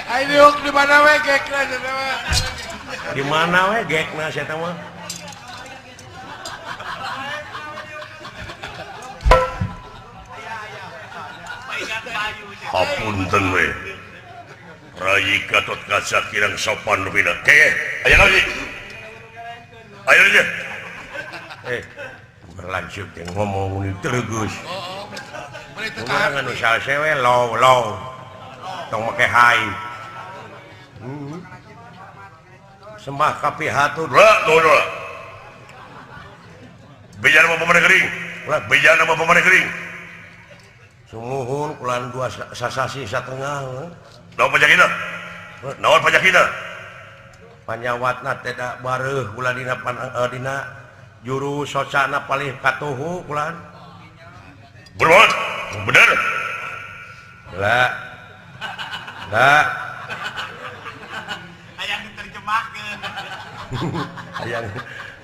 Ayo diuk di mana we gekna cenah mah. Di mana we gekna sia teh mah? Hapunten we. Rayi Gatot Kaca kirang sopan rupina. Ke, aya naon sih? Ayo aja. Berlanjut yang ngomong ini terus. Urang anu salse we low low. Tong make hai. Sembah ka pihatur. Lah, tuh. Bejana mah pamane gering. Ulah bejana mah pamane gering. Sumuhun kulan dua sasasi satengah. Naon panyakitna? Naon panyakitna? Panyawatna teh da bareuh ulah dina dina juru socana palih katuhu kulan. Berbuat bener. Lah. Lah. Hayang diterjemahkeun. Hayang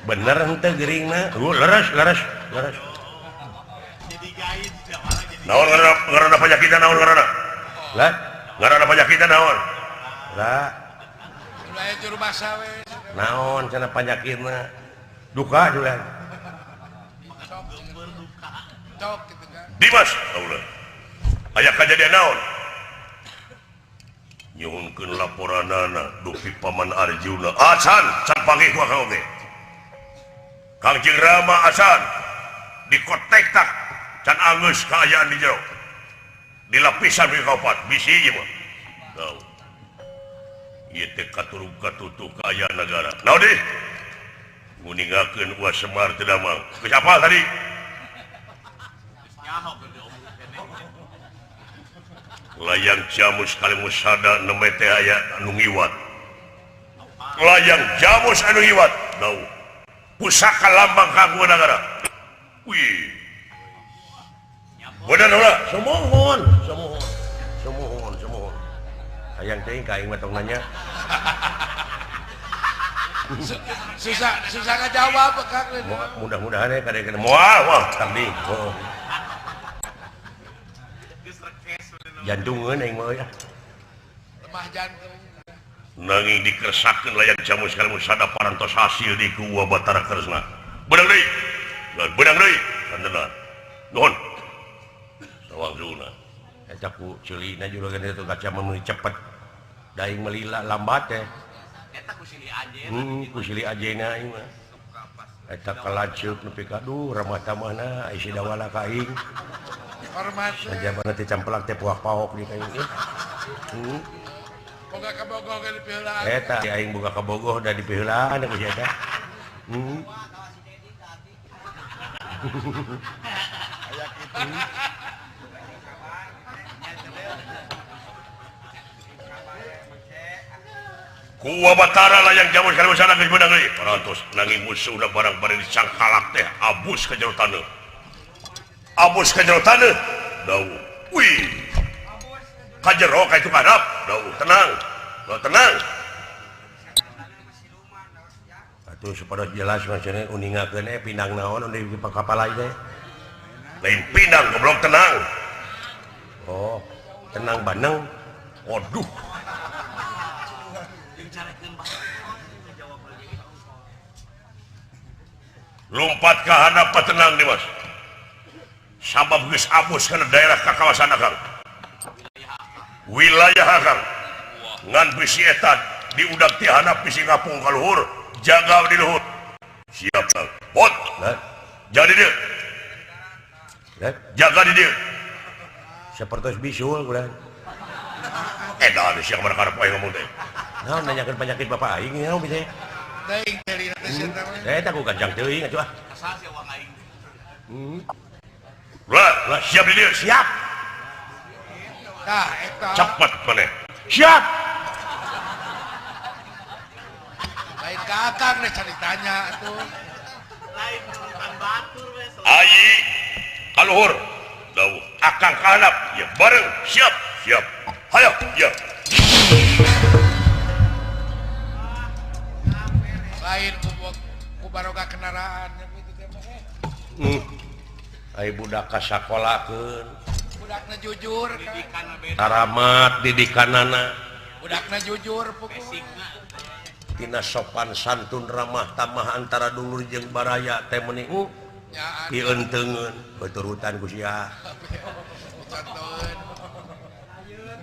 bener henteu geuringna. Leres leres leres. Jadi gaib jadi. Naon ngaranna panyakitna naon ngaranna? Lah, ngaranna panyakitna naon? Lah. Ulah juru basa we. Naon cenah panyakitna? Duka julan. Dimas, Allah. Aya kajadian naon? Nyuhunkeun laporanana dupi Paman Arjuna. Acan, can panggih ku akang oge. Kangjeng Rama acan dikotek tak can anggeus kaayaan di jero. Di lapisan di kaopat bisi ieu mah. Tau. Ieu teh katurug katutuh kaayaan nagara. Naon deui? Nguningakeun Uwa Semar teu damang. Geus apal tadi? Layang jamus kali musada nembe teh aya anu ngiwat. Layang jamus anu ngiwat. Dau. Pusaka lambang kagungan nagara. Wih. Bener ulah? Sumuhun, sumuhun. Sumuhun, sumuhun. Hayang teuing ka aing mah tong nanya. Susah susah ngajawab Kang. Mudah-mudahan ya kadang-kadang moal wah tadi. Jantungeun aing mah ya. Lemah jantung. Nanging dikersakeun layang jamus kali musada parantos hasil di ku Uwa Batara Kresna. Beunang deui. Beunang deui. Kantenan. Nuhun. Sawangsulna. Eta ku ceulina juragan itu kaca meuni cepet. Da aing melila lambat teh. Eta ku silih ajena. Ku silih ajena aing mah. Eta kalanceuk nepi ka duh ramah tamahna ai si dawala ka aing. Hormat. Sajabana teh campelak teh puak paok di kayu ieu. Boga ka Bogoh ge dipiheulaan. Eta aing boga ka Bogoh da dipiheulaan ku si eta. Aya kitu. Ku Uwa Batara layang jamus kali musada geus beunang deui. Parantos nanging musuhna barang bari dicangkalak teh abus ka jero taneuh. Abus ka jero taneuh. Dawuh. Wih. Ka jero ka itu kadap. Dawuh, tenang. Lo tenang. Atuh supaya jelas maksudnya uningakeun pinang naon di kapal teh. Lain pinang goblok tenang. Oh, tenang baneng. Waduh. Lompat ka handap tenang Dimas. Sabab geus abus kana daerah ka kawasan akang. Wilayah akang. Ngan bisi eta diudag ti handap bisi ngapung ka luhur, jaga di luhur. Siap Kang. Bot. Jadi dieu. Jaga di dieu. Sapertos bisul ulah. Edan sia mana karep aing ngomong teh. Naon nanyakeun penyakit bapak aing naon bisa. Teuing teh teh eta mah. Eta ku gancang teuing atuh ah. Asal sia uang aing. Lah, lah siap di dieu, siap. Tah eta. Cepet maneh. Siap. Lain ka akang deh caritanya atuh. Lain urutan batur we. Ayi ka luhur. Dawuh akang ka handap, ya bareng siap, siap. Hayo, ya. Lain ku baroga kendaraan kitu teh mah. Ai budak ka sakolakeun. Budakna jujur taramat didikanana. Budakna jujur pokokna. Tina sopan santun ramah tamah antara dulur jeung baraya teh meuni pienteungeun beuturutan ku sia.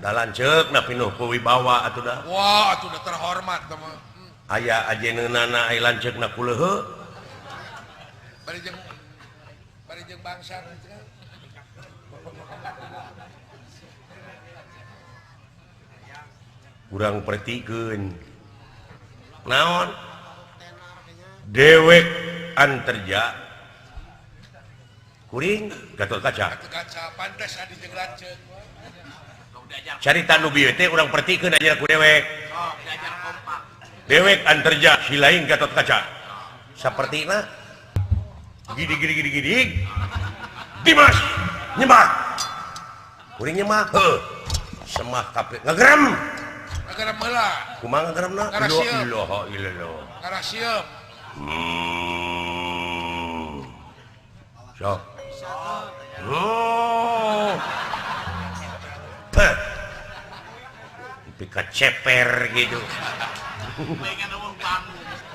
Da lanceukna pinuh ku wibawa atuh da. Wah, atuh da terhormat teh mah. Aya ajeneunana ai lanceukna ku leuheuh. Bari jeung bangsa. Urang pertikeun naon dewek anterja kuring Gatot Kaca. Kaca pantes adi jeung lanceuk. Carita nu bieu teh urang pertikeun aja ku dewek. Dewek anterja si lain Gatot Kaca. Sapertina gini gini gini gini. Dimas nyemah. Kuring nyemah. Heuh. Semah kabeh ngagerem. Ngagerem heula. Kumaha ngageremna? La ilaha illallah. Ngarasieum. Sok. Oh. Peh. Pika ceper gitu.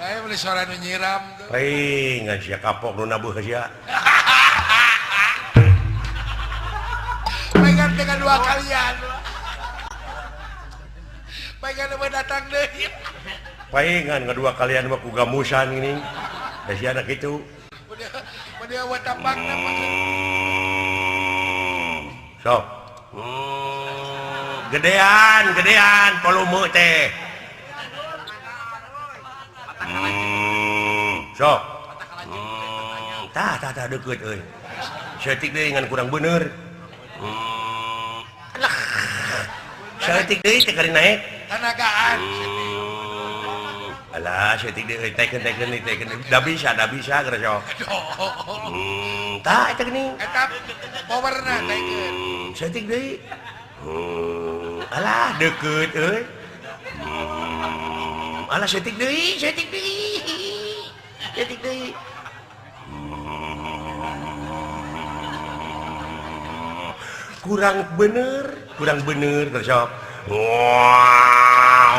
Ayo beli suara nu nyiram tuh. Hei, ngan sia kapok nu nabuh sia. Pengen dengan dua kalian. Pengen nu datang deui. Paingan ngadua kalian mah ku gamusan ini. Da sia anak kitu. Udah udah tapakna. Sok. Gedean, gedean volume teh. Sok. Tah tah tah deukeut euy. Saeutik deui ngan kurang bener. Alah. Saeutik deui teh kari naek. Tanagaan. Alah, saeutik deui teken teken teken. Da bisa geura sok. Tah eta geuning. Eta powerna taikeun. Saeutik deui. Alah deukeut euy. Alah saeutik deui, saeutik deui. Saeutik deui. Kurang bener geus sok. Wow.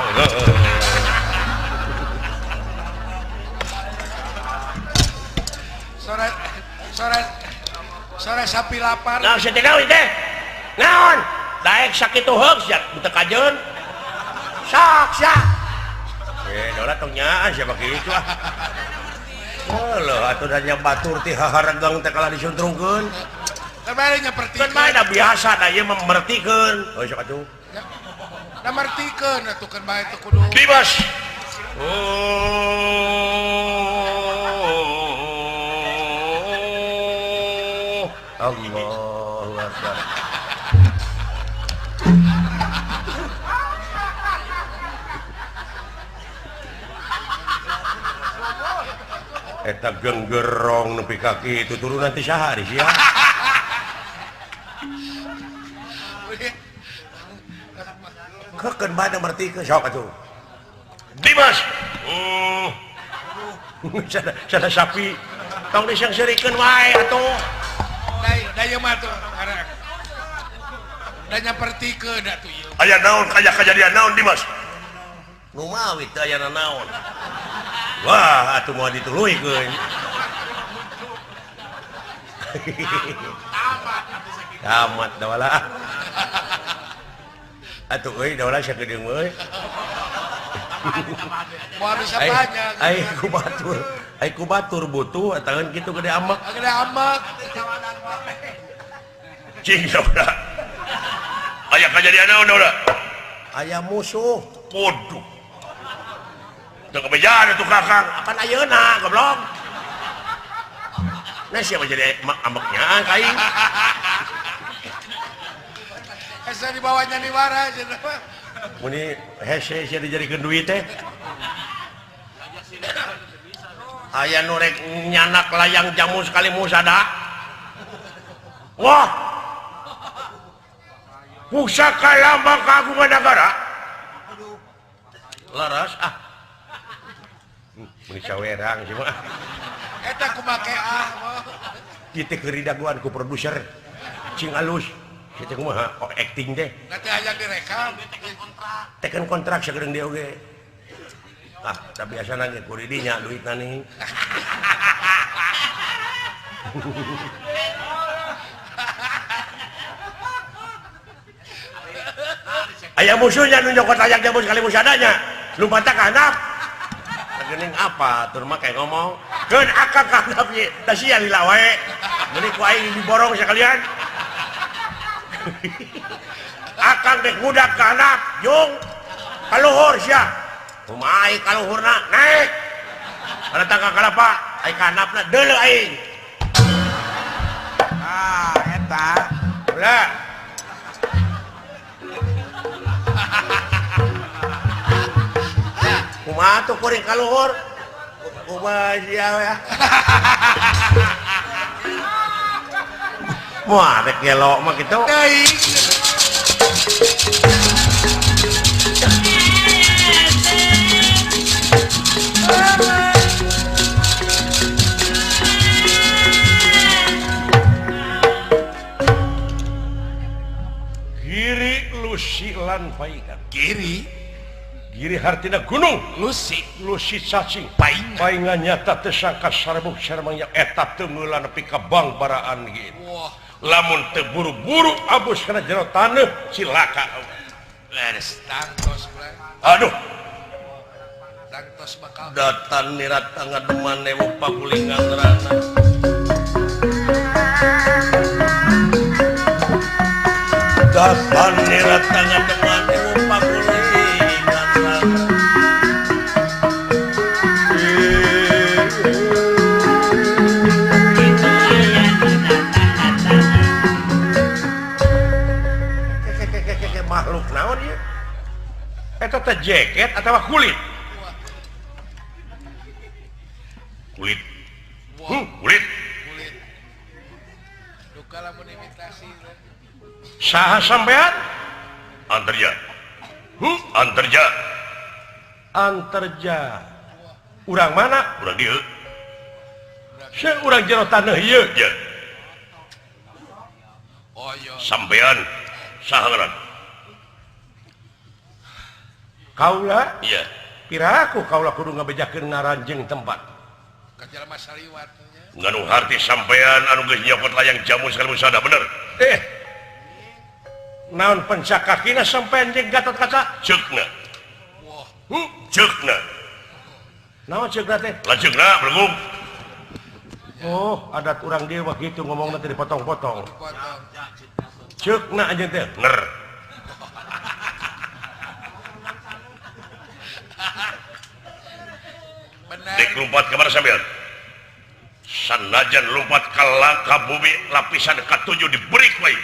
Sore sore sore sapi lapar. Nah, saeutik deui teh. Naon? Daek sakitu heug sia teu kajeun. Sok sia. Dola tong nyaan siapa kitu ah. Heuh, atuh da nya batur ti haharegang teh kalah disuntrungkeun. Teh bae nya pertikeun. Kan bae da biasa da ieu mah mertikeun. Oh sok atuh. Da mertikeun atuh keun bae teh kudu. Dimas. Oh. Allahu Akbar. Eta genggerong nepi ka kitu turunan ti saha di sia. Kekeun bae mertikeun sok atuh. Dimas. Sada sapi tong disangseurikeun wae atuh. Da ieu mah atuh arek. Da nya pertikeun atuh ieu. Aya naon aya kajadian naon Dimas? Nu mawi teu aya naon. Wah, atuh moal dituluykeun. Tamat dawala. Atuh euy dawala sakedeung euy. Moal bisa banyak. Ai ku batur butuh ataun kitu gede amek. Gede amek. Cing saudara. Aya kajadian naon daula? Aya musuh. Waduh. Teu kebejaan atuh Kakang. Apan ayeuna goblok. Nah siapa jadi ambeknya ka aing. Hese dibawanya diwara cenah. Muni hese sia dijadikeun duit teh. Aya nu rek nyanak layang jamu sekali musada. Wah. Pusaka lambang kagungan negara. Laras ah. Muni sawerang sih mah. Eta kumake ah. Kitu keur didagoan ku produser. Cing alus. Kitu kumaha oh, acting teh. Nanti hayang direkam. Teken kontrak sagedeung dia oge. Ah, da biasana ge ku di dinya duitna nih. Aya musuhnya nu nyokot layang jamu sekali musadanya. Lumpatna ka handap. Geuning apa tur mah kayak ngomong keun akang ka handap ye da sia lila wae. Meuni ku aing diborong sekalian. Akang dek budak ka handap jung ka luhur sia. Kumaha ka luhurna naik. Kana tangga kalapa ai ka handapna deuleu aing. Ah eta. Ulah. Kumaha tuh kuring ka luhur? Kumaha sia ya. Wah, rek gelo mah kitu. Teuing. Giri Lusi lan Paingan. Giri. Giri hartina gunung. Lusi. Lusi cacing. Paingan. Paingan nyata teu sangka sarbuk sarmangnya eta teu meula nepi ka bangbaraan gitu. Wah. Lamun teu buru-buru abus kana jero taneuh cilaka. Leres tangtos kulan. Aduh. Tangtos bakal datan nirat ngademan ewu pagulingan rana. Datan nirat ngademan ewu pagulingan rana. Makhluk naon ieu? Eta teh jaket atawa kulit? Kulit. Kulit. Kulit. Duka lamun imitasi. Saha sampean? Anterja. Anterja. Anterja. Urang mana? Urang dieu. Seu urang jero taneuh ieu. Ya. Oh iya. Sampean saha ngaran? Kaula? Iya. Piraku kaula kudu ngabejakeun ngaran jeung tempat. Ka jalma saliwat nya. Nganu harti sampean anu geus nyokot layang jamu sekali sada bener. Naon pencak kakina sampean jeung Gatot Kaca? Ceukna. Wah. Ceukna. Naon ceukna teh? Lanceukna bergung. Oh, adat urang dieu mah kitu ngomongna teh dipotong-potong. Dipotong. Ceukna anjeun teh. Ner. Benar. Dek lompat ke mana sampean? Sanajan lompat ke langkah bumi lapisan ke-7 diberi wae.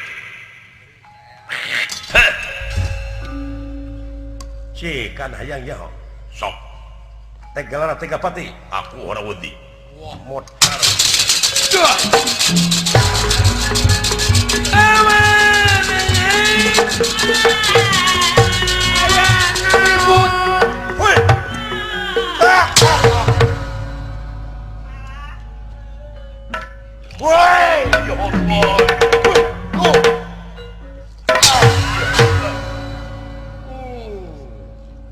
Heh. Cikan hayang nyaho. Sok. Teh gelar teh gapati. Aku ora wedi. Wah, motar. Duh. Ribut. Woi. Woi, ya Allah.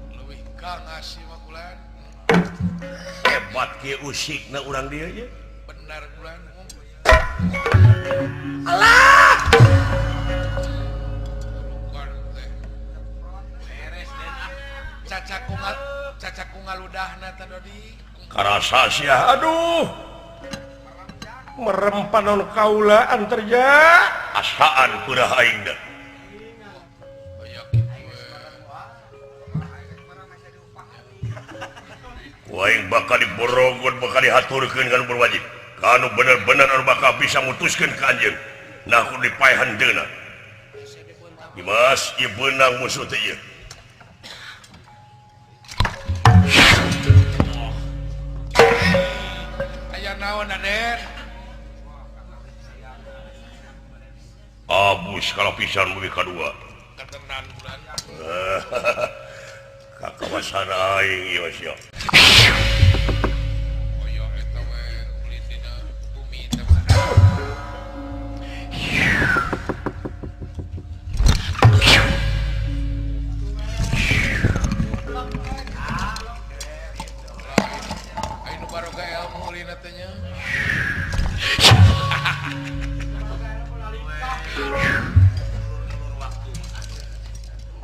Leuwih kang ngasih mah kulan. Hebat kieu usikna urang dieu ye. Benar kulan. Alah. Bukan teh. Beres den ah. Cacaku ngaludahna teh Dodi. Karasa sia aduh. Merem panon kaula Anterja. Asaan purah aing da. Aya kitu we. Ku aing bakal diborogot bakal dihaturkeun kana berwajib. Kanu bener-bener anu bakal bisa mutuskeun ka anjeun. Nah kudu dipaehan deuna. Dimas ieu beunang musuh teh ieu. Aya naon Aden? Abus kalau pisan bumi kadua. Katenan bulan. Ka kawasan aing ieu sia. Oh iya eta we kulit dina bumi teh mah. Ayo nu baroga ilmu ulina teh nya.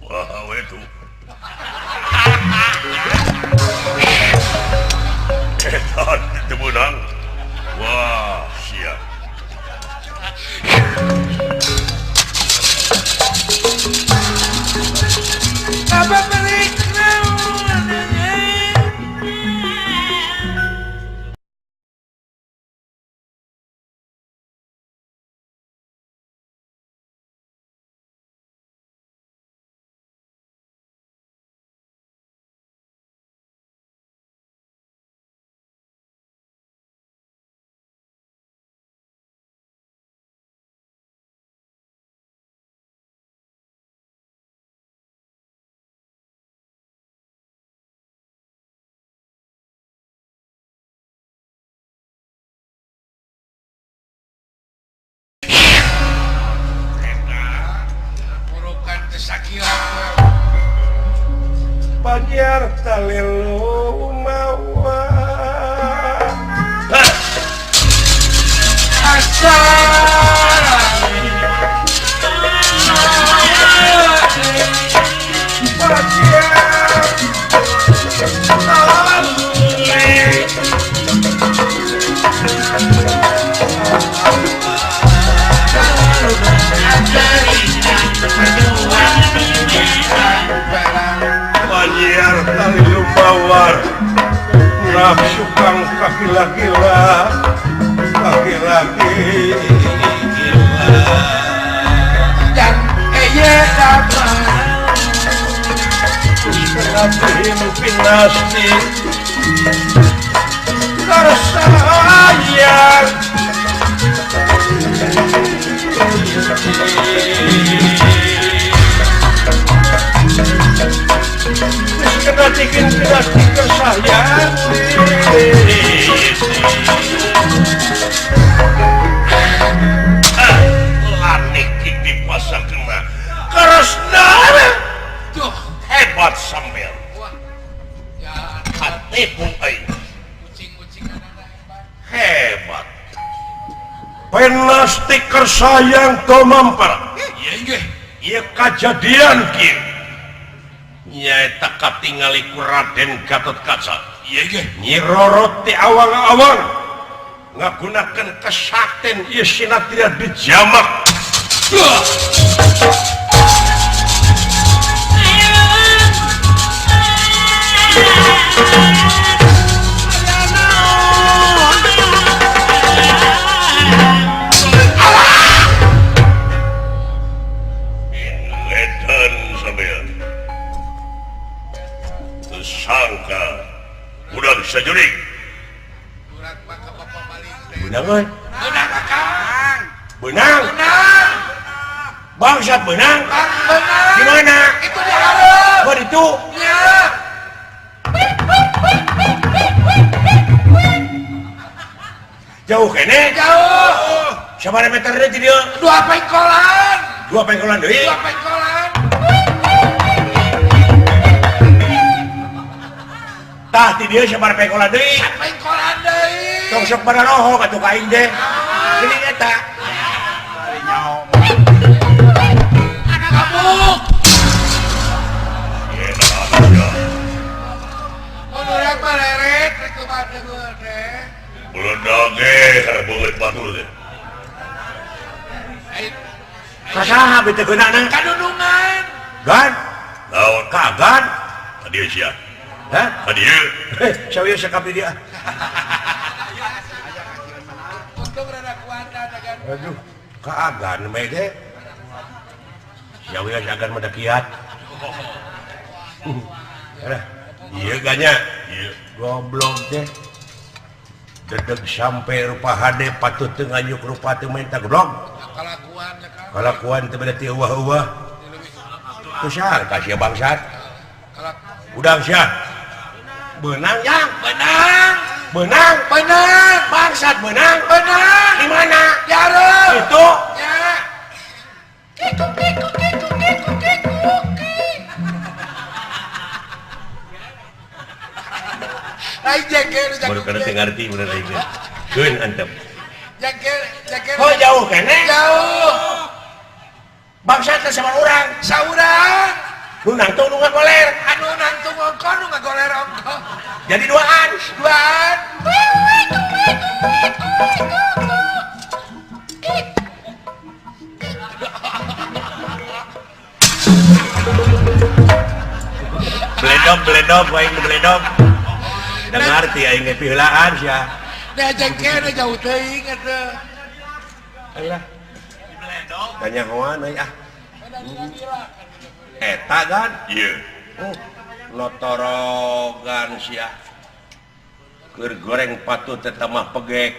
Wah, itu. Edan teu meunang. Wah, sia. Talilu mawa Banyak talilu mawar nafsu kang kaki-laki-lah laki-laki dan eye apa Kenapa pinasti tersayang kena cikin pinasti tersayang hebat sambil katipu hebat penasti kersayang tomampar iya kajadian kieu nyaeta katingali ku Raden Gatotkaca Nyi Roro ti awang-awang ngagunakeun kesakten ieu sinatria dijamak. Benang, benang, bangsat benang, gimana? Itu di hareup. Oh itu? Ya. Jauh kene? Jauh. Sabaraha meter deui di dieu? 2 pengkolan. 2 pengkolan deui? 2 pengkolan. Tah di dieu sabaraha pengkolan deui? Pengkolan deui. Tong sok pada rohok atuh ka aing teh. Geuning eta. Anak kabuk. Mun urang mah leret rek kumaha teh. Meledak ge karena beungeut batur teh. Ka saha beuteung geunana? Kadunungan. Gan? Naon? Ka gan? Ka dieu sia. Hah? Ka dieu. Heh, sawieu sakap di dieu. Aduh, keagan mede. Siawias agan mendakiat. Iya ganya, iya. Goblok deh. Dedeg sampai rupa hade patut teu nganyuk rupa teu minta goblok. Kalakuan ya kan. Kalakuan teu beda ti euwah-euwah. Kusaha ka sia bangsat? Udang sia. Beunang yang, beunang. Benang, benang, bangsat benang, benang. Di mana? Di hareup. Itu. Ya. Kiku kiku kiku kiku kiku. Lain jengkel baru kana teu ngarti bener aing teh. Keun antep. Jengkel, jengkel. Oh jauh keneh? Jauh. Bangsat teh sama urang. Saurang. Nu nangtung nu ngagoler. Anu nangtung ongko nu ngagoler ongko. Jadi duaan, duaan. Beledog, beledog, aing beledog. Da ngarti aing ge piheulaan sia. Da jengkel jauh teuing atuh. Alah. Kanyahoan euy ah. Eta kan? Ieu. Lotorogan sia. Keur goreng patut teh mah pegek.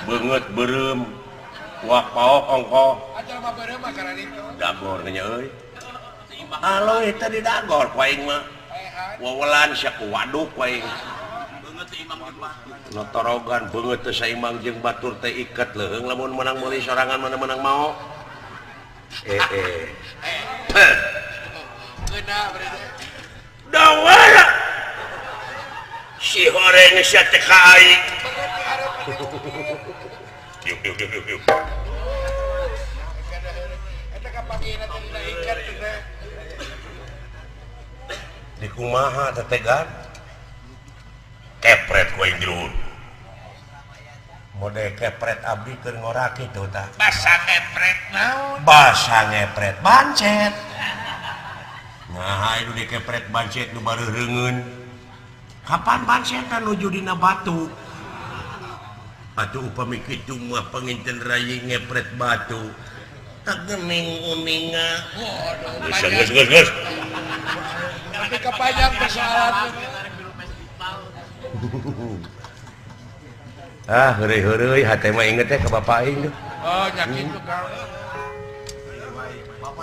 Beungeut beureum. Wak paok ongko. Dagor nya euy. Aloh eta di dagor ku aing mah. Wawelan sia ku waduk ku aing. Lotorogan beungeut teh saimang jeung batur teh iket leuheung lamun menang meuli sorangan mana menang mao. Dawara. Goreng sia teh ka aing. Yuk yuk yuk yuk. Eta kapangina teh dina ikat teh. Di kumaha tetegan? Kepret ku aing di luhur. Mode kepret abdi keur ngorak kitu tah. Basa kepret naon? Basa ngepret bancet. Nah, itu di kepret bancet nu bareureungeun. Kapan bancetan nuju dina batu? Atuh upami kitu mah panginten rayi ngepret batu. Tak gening uninga. Waduh, Geus geus geus. Tapi kepanjang persoalan. Ah, heureuy-heureuy hate mah inget teh ka bapak aing tuh. Oh, nya kitu Kang.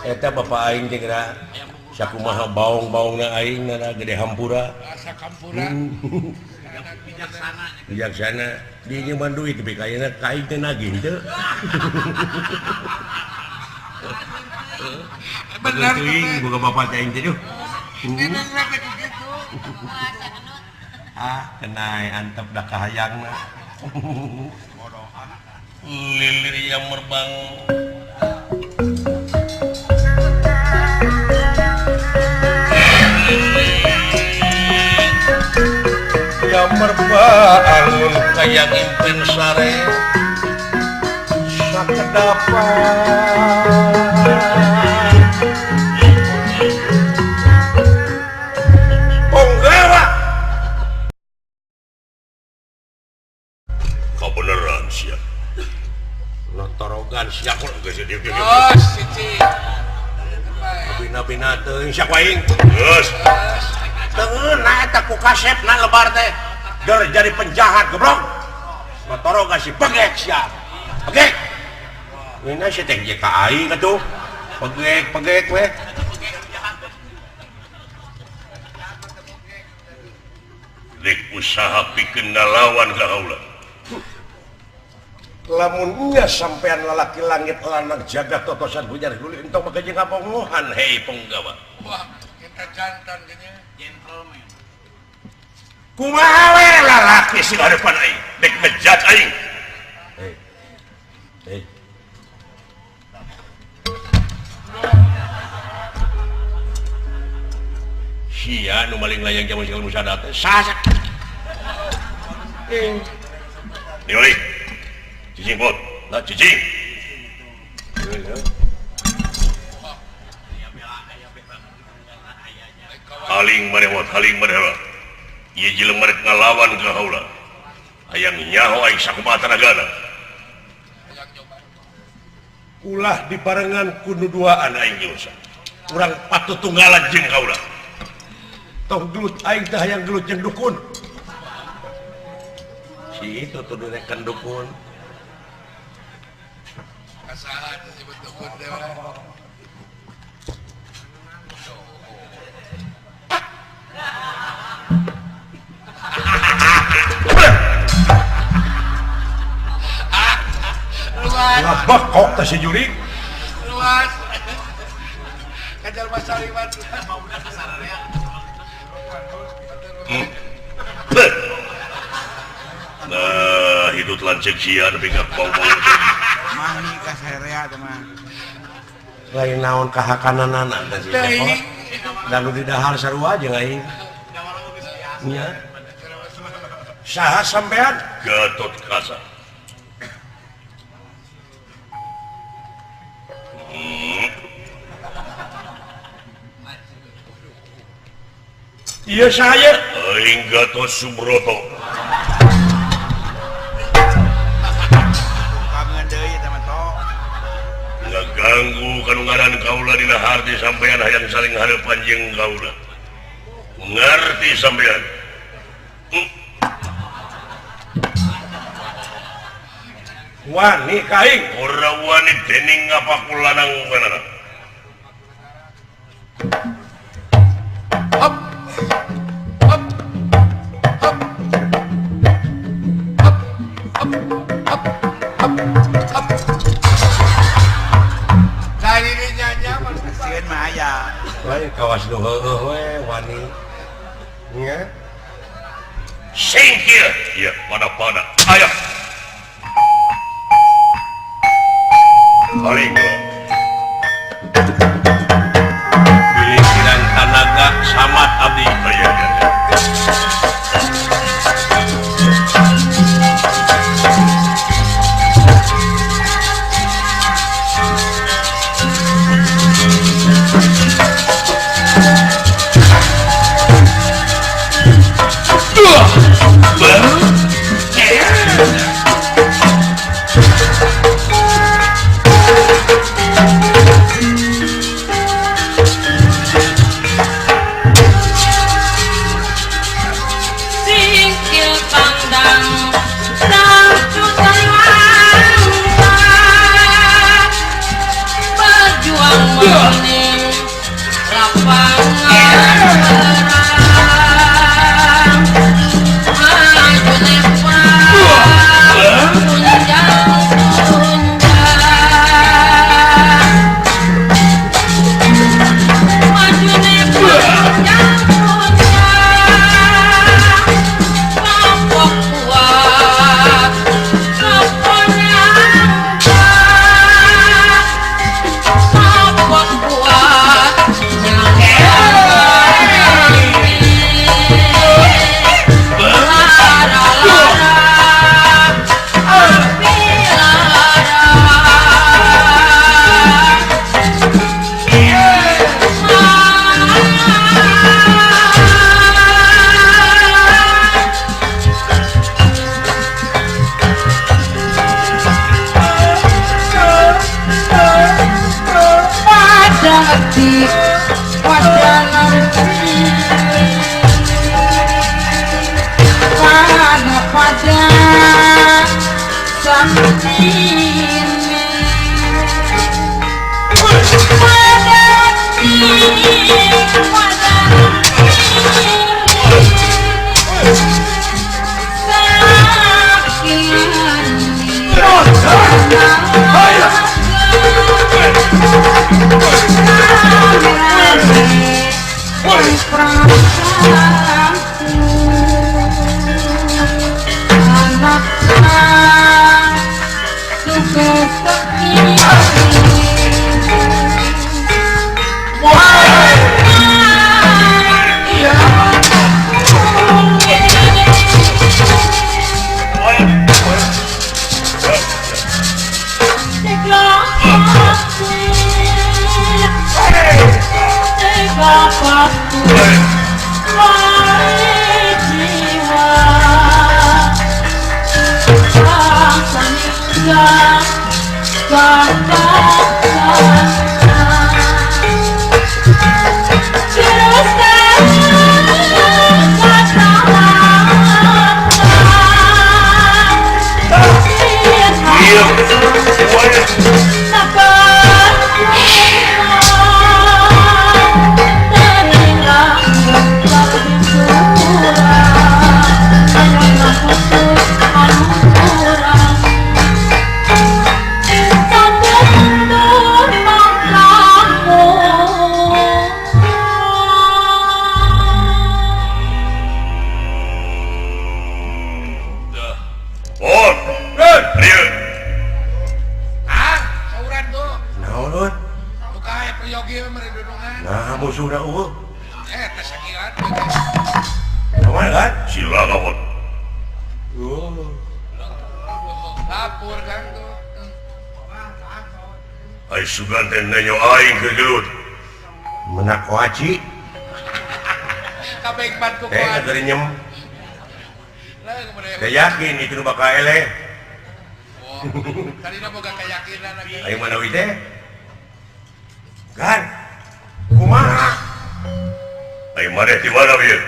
Eta bapak aing teh geura sakumaha baong-baongna aing na gede hampura. Asa kampura. Bijaksana. Bijaksana di nyeman duit tapi kayaknya ka aing teh nagih teu. Bener teuing boga bapak teh aing teh duh. Ah, kenai antep dah kahayangna. Lilir yang merbang. Yang merbangun kaya impen sare sakedapan. Ponggawa kabeneran sia. Notorogan sia kok geus dieu dieu. Oh, siji. Bina-bina teuing sia ku aing. Geus. Teungeun eta ku kasepna lebar teh. Deur jadi penjahat goblok. Notorogan si pegek sia. Pegek. Ngeuna sia teh je ka aing atuh. Pegek pegek we. Rek usaha pikeun ngalawan ka kaula. Lamun nya sampean lalaki langit lanang jagat totosan hujan hulu entong maka jeung ngapongohan hei penggawa. Wah, kita jantan geunya gentleman. Kumaha we lalaki sing hareupan aing dek mejat aing. Hei. Hei. Sia nu maling layang jaman segala musada teh saha. Eh. Ningali. Cicing bot, nah cicing. Haling marewot, haling marewot. Ieu jelema rek ngalawan ka haula. Hayang nyaho aing sakumaha tanagana. Ulah dibarengan ku nu duaan aing jeung urang patut tunggalan jeung kaula. Tong gelut aing teh hayang gelut jeung dukun. Si itu tuh direken dukun. Kasahan disebut dukun teh. Ngabekok teh si jurig. Luas. Kajar masalimat. Nah, hidup lanceuk sia nepi ka bau-bau. Mani ka sarea teh mah. Lain naon kahakananana teh si Cepot. Da nu didahar sarua jeung aing. Nya. Saha sampean? Gatot Kaca. Iya saya. Aing Gatot Subroto. Kangen deui eta mah to. Ngaganggu kanu ngaran kaula dina harti sampean hayang saling hareupan jeung kaula. Ngarti sampean. Wani ka aing. Ora wani dening apa kulanang manana. Hop. Hop. Hop. Hop. Hop. Hop. Hop. Hop. Dari nyanyi sieun mah aya. Lain kawas nu heueuh we wani. Nya. Singkir. Iya, pada-pada. Ayo. Paling Pilihan tanaga samat abdi. Iya, iya. Yakin itu bakal eleh. Tadina boga keyakinan lagi. Ayo mana we teh? Gan. Kumaha? Ayo maneh di mana ieu?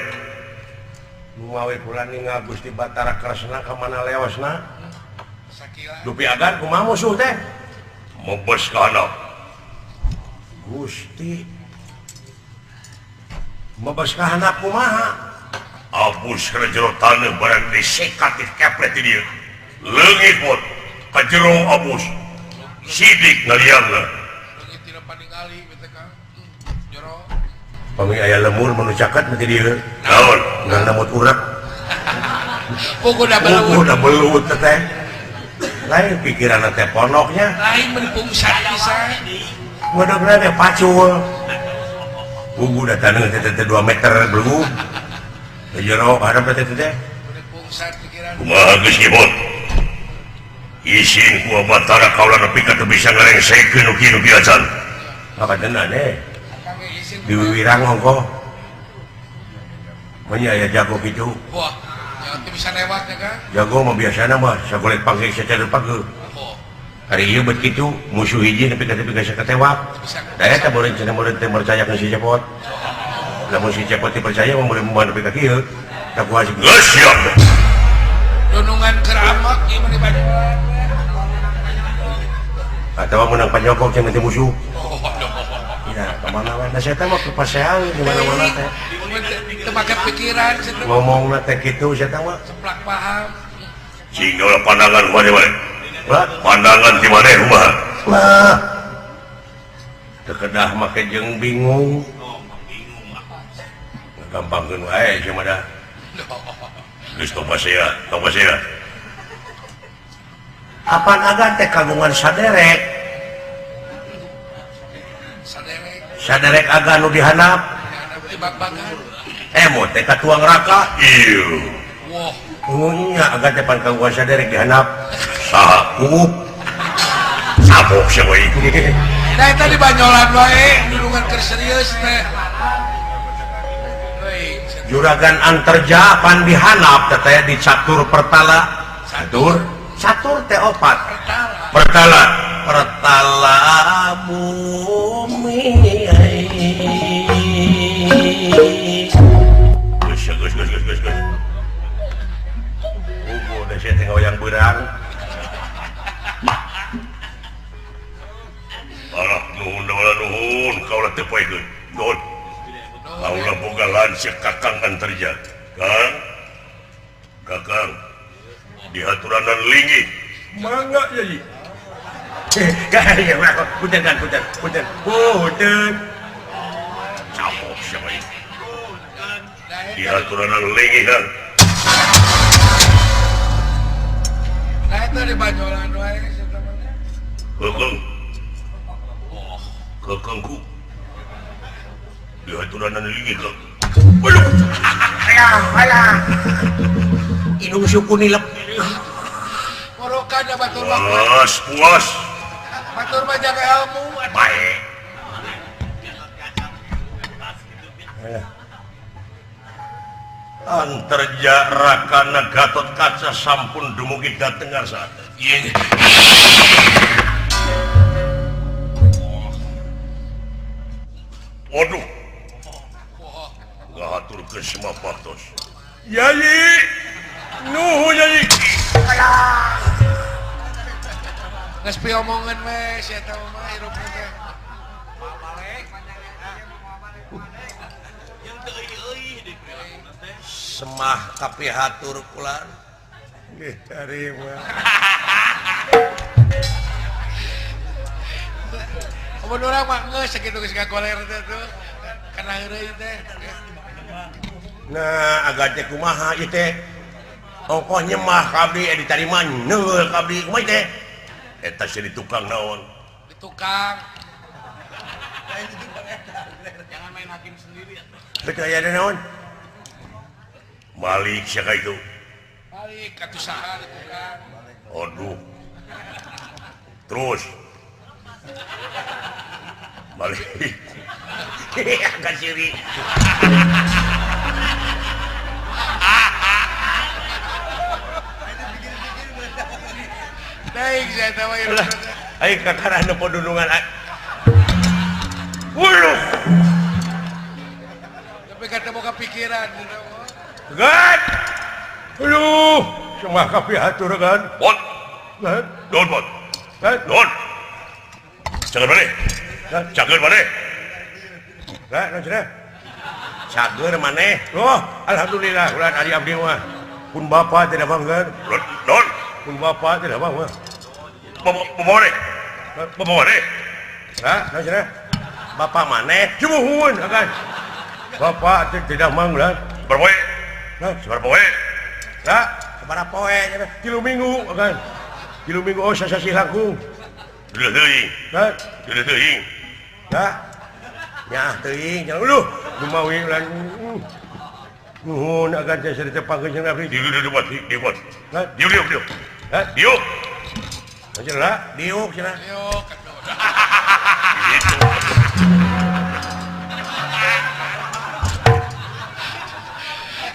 Nu wae kula ningal Gusti Batara Kresna ka mana lewasna? Sakila. Dupi agan kumaha musuh teh? Mebes ka handap. Gusti. Mebes ka handap kumaha? Abus kana jero taneuh barang disekat dikepret di dieu. Leungit pot ka jero abus. Sidik ngaliangna. Leungit tina paningali teh Kang. Jero. Pami aya lemur manu caket mah di dieu. Naon? Ngan namut urek. Puguh da belut teh. Lain pikiran teh pondoknya. Lain mun pungsat pisan. Mudah-mudahan teh pacul. Puguh da taneuh teh 2 meter belum. Teh jero hadap teh teh. Pungsat pikiran. Kumaha geus nyebut? Isin ku Batara kaula nepi ka teu bisa ngarengsekeun nu kieu nu kieu acan. Apa tenan eh? Di Wiwirang ongkoh. Manya aya jago kitu. Wah, ya teu bisa lewat ya kan? Jago mah biasana mah sagolet panggil sacader pageuh. Oh. Ari ieu bet kitu musuh hiji nepi ka teu bisa katewak. Da eta meureun cenah meureun teh percaya ka si Cepot. Lamun si Cepot teh percaya mah meureun mah nepi ka kieu. Da kuat geus siap. Dunungan keramak ieu mah dibajuan. Atawa meunang panyokok cenah teh musuh. Ya, kemana mana saya teh mah kepasean di mana-mana teh. Teu make pikiran ngomongna teh kitu saya teh mah seplak paham. Cing ulah pandangan kumaha wae. Pandangan di mana kumaha? Lah. Teu kedah make jeung bingung. Gampangkeun wae sia mah dah. Geus tong pasea, tong pasea. Apan agan teh kagungan saderek. Saderek agan nu dihanap. Emo teh ka tuang raka. Ieu. Wah. Nya agan teh pan kagungan saderek dihanap. Saha? Kuup. Sabok sia we. Da eta di banyolan wae dulungan keur serius teh. Juragan Antarja pan dihanap teh di catur pertala. Catur? Catur teh opat. Pertala. Pertala bumi. Geus geus geus geus geus. Ugo da sia teh ngoyang beurang. Alah nuhun nuhun kaula teh poekeun. Nuhun. Kaula boga lanceuk Kakang Antarja. Kang. Kakang. Dihaturanan linggih. Mangga yai. Punten kan punten punten. Punten. Capok sia we. Dihaturanan linggih kan. Nah eta di banyolan wae sia mah. Keukeuh. Keukeuhku. Dihaturanan linggih kan. Waduh. Alah alah. Indung suku nilep. Morokan da batur mah. Puas, puas. Batur mah jaga ilmu. Baik. Antarja Rakana Gatot Kaca sampun dumugi dhateng ngarsa. Ieu. Waduh. Ngahaturkeun semua baktos. Yai. Nuhun yai. Geus piomongan we sia eta mah hirup teh. Semah kapihatur kula. Nggih tarima. Mun urang mah geus sakitu geus ngagoler teh tuh. Kana heureuy teh. Nah, agak teh kumaha ieu teh? Ongkoh nyemah ka abdi ditarima neul ka abdi kumaha teh? Eta sia di tukang naon? Di tukang. Jangan main hakim sendiri atuh. Betul aya naon? Malik sia ka itu. Malik atuh saha di tukang? Aduh. Terus. Malik. Agak siri. Baik, saya tahu ya. Ayo kakara nu podunungan. Wuluh. Tapi kata mau kepikiran. Gan. Aduh, semua kapihatur gan. Bot. Gan. Don bot. Gan. Don. Cager maneh. Cager maneh. Gan, naon cenah? Cager maneh. Oh, alhamdulillah ulah ari abdi mah. Pun bapa tidak bangga. Don. Pun bapa tidak bangga. Bapak maneh. Bapak maneh. Hah, naon cenah? Bapak maneh. Cumuhun akan. Bapak tidak mangga. Berpoe. Nah, Berpoe. Nah. Sabaraha poe 3 minggu kan. 3 minggu oh sasasih langkung. Deuh teuing. Hah? Deuh teuing. Hah? Nyaah teuing cenah uluh lumawi lan. Nuhun agan teh sarita pangkeun jeung abdi. Diuk diuk diuk. Hah? Diuk diuk diuk. Hah? Diuk. Cenah diuk cenah. Diuk. Gitu.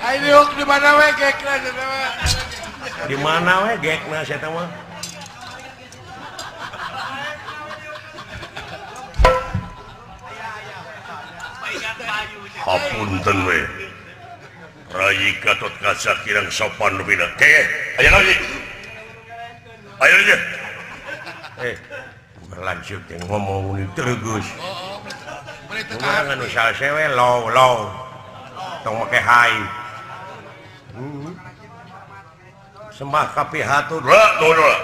Ayo diuk di mana we gekna cenah mah. Di mana we gekna sia teh mah. Hapunten we. Rai Gatot Kaca kirang sopan rupina. Ke, aya lagi. Ayo aja. Berlanjut yang ngomong ini terus. Oh, oh. Anu salse we low low. Tong make hai. Sembah kapihatur. Lah, tuh lah.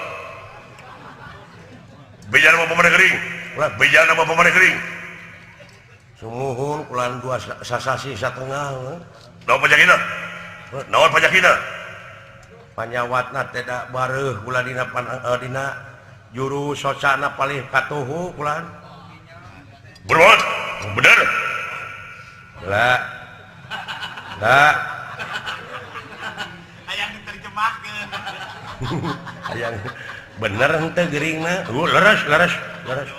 Bejan apa pamane kering? Lah, bejan apa pamane kering? Sumuhun kulan dua sasasi satengah. Naon pajakina? Naon pajakina? Panyawatna tidak bareuh kula dina dina juru socana palih katuhu kulan. Berbuat bener. Lah. Lah. Hayang diterjemahkeun. Hayang bener henteu geuringna. Leres leres leres.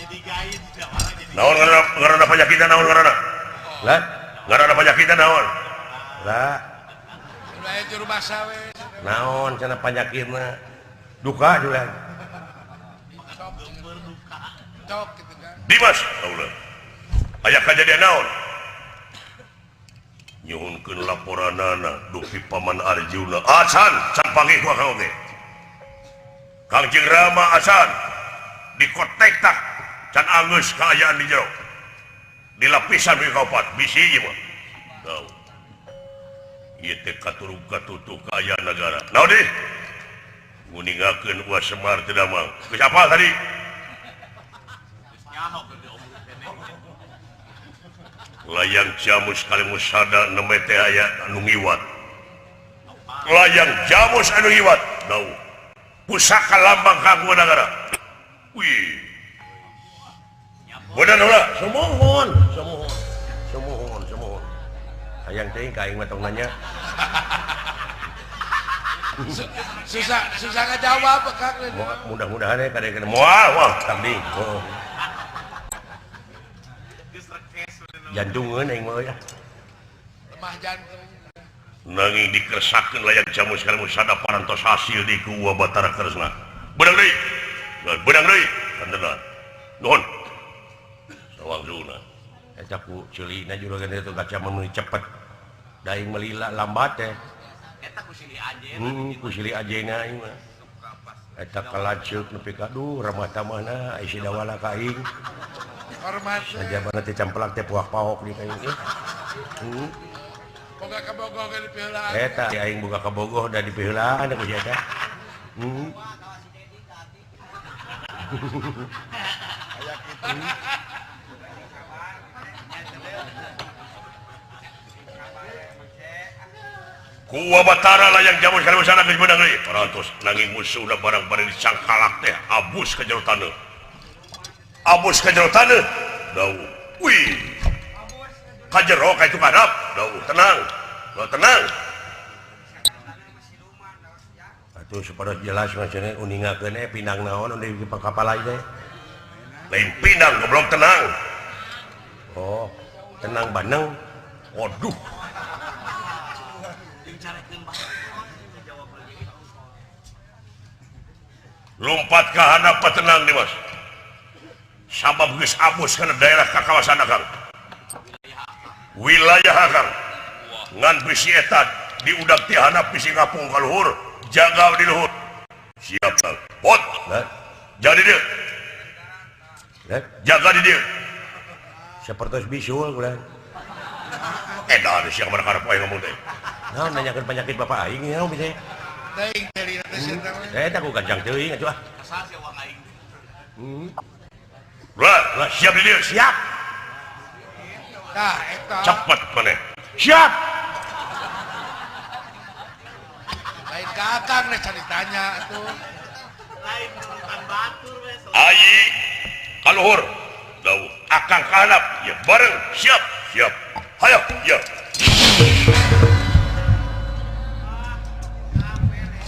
Jadi gaib tidak malah jadi. Naon ngaranna pajakina naon ngaranna? Lah. Ngaranna pajakina naon? Lah. Aya juru basa we. Naon cenah panyakitna? Duka julan. Cok kitu kan. Dimas, ulah. Aya kajadian naon? Nyuhunkeun laporanana dupi Paman Arjuna. Acan, can panggih ku akang oge. Kangjeng Rama acan dikotek tak can anggeus kaayaan di jero. Di lapisan we kaopat bisi ieu mah. Tahu. Ieu teh katurug katutuh kaayaan nagara. Naon deui? Nguningakeun Uwa Semar teu damang. Geus apal tadi? Layang jamus kalimusada nembe teh aya anu ngiwat. Layang jamus anu ngiwat. Dau. Pusaka lambang kagungan nagara. Wih. Bener ulah? Sumuhun, sumuhun. Sumuhun, sumuhun. Hayang teuing ka aing mah tong nanya. Susah susah ngajawab Kang. Mudah-mudahan ya kadang-kadang moal wah tadi. Oh. Jantungeun aing mah ya. Lemah jantung. Nanging dikersakeun layang jamus kalimusada parantos hasil di ku Uwa Batara Kresna. Beunang deui. Beunang deui. Kantenan. Nuhun. Sawangsulna. Eta ku ceulina juragan itu kaca meuni cepet. Da aing melila lambat teh. Eta ku silih ajeuna. Ku silih ajeuna aing mah. Eta kalaceuk nepi ka duh ramah tamahna ai si dawala ka aing. Hormat. Sajabana teh campelak teh puak paok di ka aing. Boga ka Bogoh ge dipiheulaan. Eta aing boga ka Bogoh da dipiheulaan ku si eta. Aya kitu. Ku Uwa Batara layang jamus kalimusada geus meunang deui. Parantos nanging musuhna barang bari dicangkalak teh abus ka jero taneuh. Abus ka jero taneuh. Dau. Wih. Ka jero ka itu kadap. Dau, tenang. Dau, tenang. Atuh supados jelas mah cenah uningakeun pinang naon di kapal teh. Lain pinang goblok tenang. Oh, tenang baneng. Waduh. Lompat ke handap tenang nih mas. Sabab geus abus kana daerah ka kawasan akang. Wilayah akang. Ngan bisi eta diudak ti handap bisi ngapung ka luhur, jaga di luhur. Siap Kang. Pot. Jadi dia. Jaga di dia. Sapertos bisul ulah. Edan sia mana karep aing ngomong teh. Naon nanyakeun penyakit bapak aing naon bisa. Teuing teh teh sia teh. Eta ku gancang teuing atuh ah. Asal sia uang aing. Lah, lah siap di dieu, siap. Tah eta. Cepet maneh. Siap. Ka akang nih cari tanya atuh. Lain nurutan batur we. Ayi kaluhur. Dawuh akang kahanap ya bareng siap siap. Hayo ya.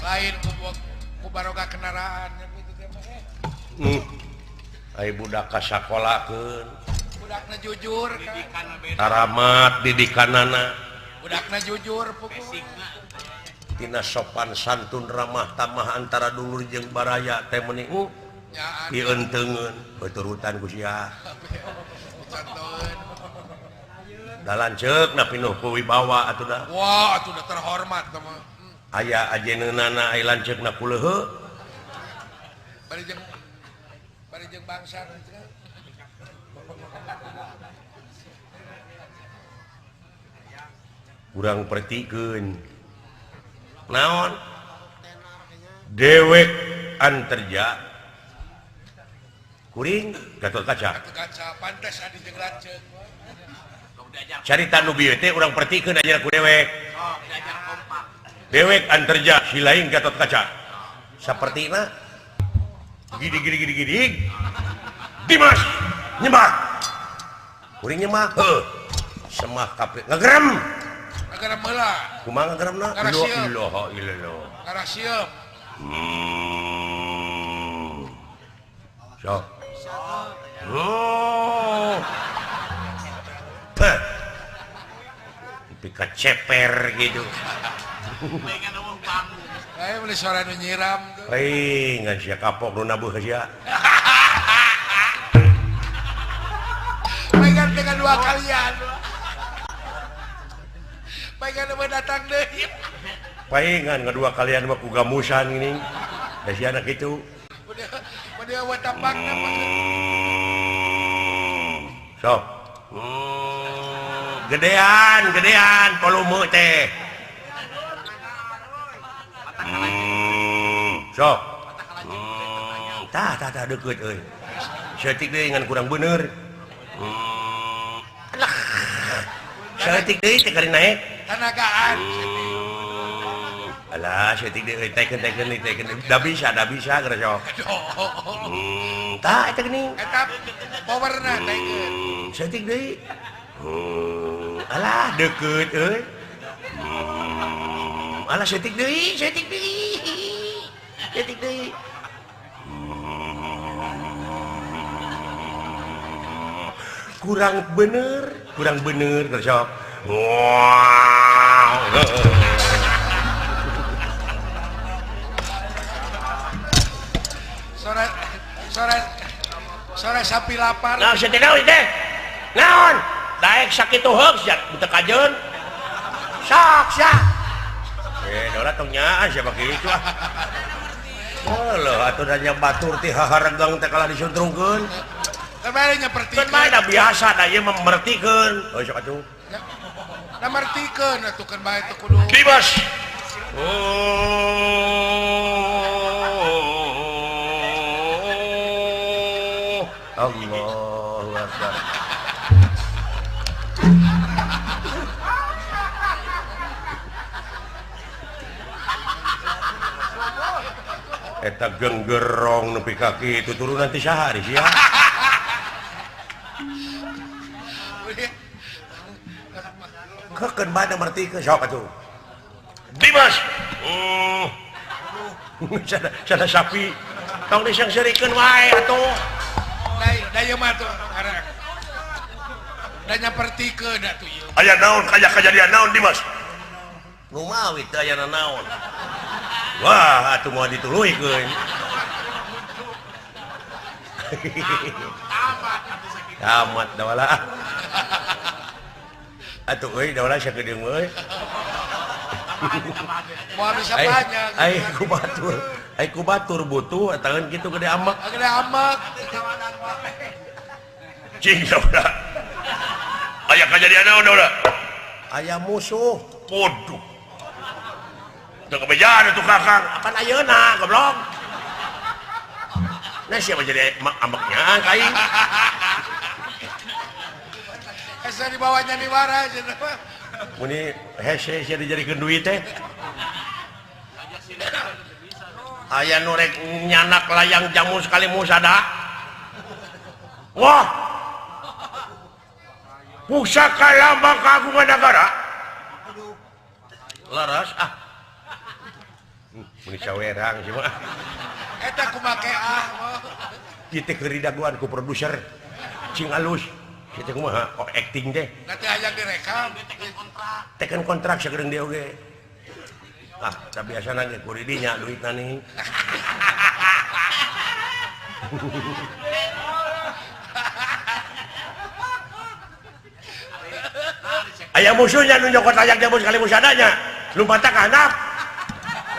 Lain ku baroga kendaraan kitu teh mah. Ai budak ka sakolakeun. Budakna jujur kan. Taramat didikanana. Budakna jujur pukul. Tina sopan santun ramah tamah antara dulur jeung baraya teh meuni dienteungeun beuturutan ku sia. Da lanceukna pinuh ku wibawa atuh da. Wah, atuh da terhormat teh mah. Aya ajeunana ai lanceukna ku leuheuh. Bari jeung bangsa kurang pertikeun. Naon? Dewek anterja kuring Gatot Kaca. Gatot Kaca pantes adi jeung lanceuk. Carita nu bieu teh urang pertikeun aja ku dewek. Dewek anterja si lain Gatot Kaca. Sapertina gidi gidi gidi gidi. Dimas nyembah. Kuring nyembah. Heuh. Semah kabeh ngagerem. Ngagerem heula. Kumaha ngageremna? La ilaha illallah. Ngarasieum. Sok. Oh. Teh. Pika ceper gitu. Ayo beli suara nu nyiram tuh. Hei, ngan sia kapok nu nabuh sia. Paingan dengan dua kalian. Paingan mah datang deui. Paingan kedua kalian mah ku gamusan gini. Da sia anak kitu. Udah wa tapakna mah. Sok. Gedean, gedean volume teh. Sok. Tah tah tah deukeut euy. Saeutik deui ngan kurang bener. Alah. Saeutik deui teh kari naek. Tanagaan. Alah, saeutik deui tekeun tekeun tekeun. Da bisa geura sok. Tah eta geuning. Eta powerna tekeun. Saeutik deui. Alah deukeut euy. Alah saeutik deui, saeutik deui. Saeutik deui. Kurang bener sok. Wow. Sore sapi lapar. Nah, saeutik naon teh? Naon? Daek sakitu heug sia teu kajeun. Sok sia. Dora tong nyaan siapa kitu ah. Heuh, atuh da nya batur ti haharegang teh kalah disuntrungkeun. Kan bae nya pertikeun. Kan bae da biasa da ieu mah mertikeun. Oh sok atuh. Da mertikeun atuh kan bae teh kudu. Dimas. Oh. Allahu Akbar. Eta genggerong nepi ka kitu turun nanti sahari sia. Kekeun bae mertikeun sok atuh. Dimas. Sada sapi tong disangseurikeun wae atuh. Da ieu mah atuh da nya pertikeun atuh ieu. Aya naon kaya kajadian naon Dimas? Nu mawi teu aya naon. Wah, atuh moal dituluykeun. Tamat dawala. Atuh euy dawala sakedeung euy. Moal bisa banyak. Ai ku batur butuh tangan kitu gede amak. Gede amak. Cing dawala. Aya kajadian naon dawala? Aya musuh. Waduh. Teu kebejaan atuh kakang. Apan ayeuna goblok. Nah siapa jadi ambeknya ka aing. Hese dibawanya di wara cenah. Muni hese sia dijadikeun duit teh. Aya nu rek nyanak layang jamu sekali musada. Wah. Pusaka lambang kagungan negara. Leres ah. Meuni sawerang sih mah. Eta kumake ah. Ieu teh keur didagoan ku produser. Cing alus. Kitu kumaha? Oh, acting teh. Nanti hayang direkam, teken kontrak sagedeung dia oge. Ah, tapi biasana ge ku didinya duitna nih. Aya musuhnya nu nyokot layang jamu sekali musadanya. Lumpat ka handap.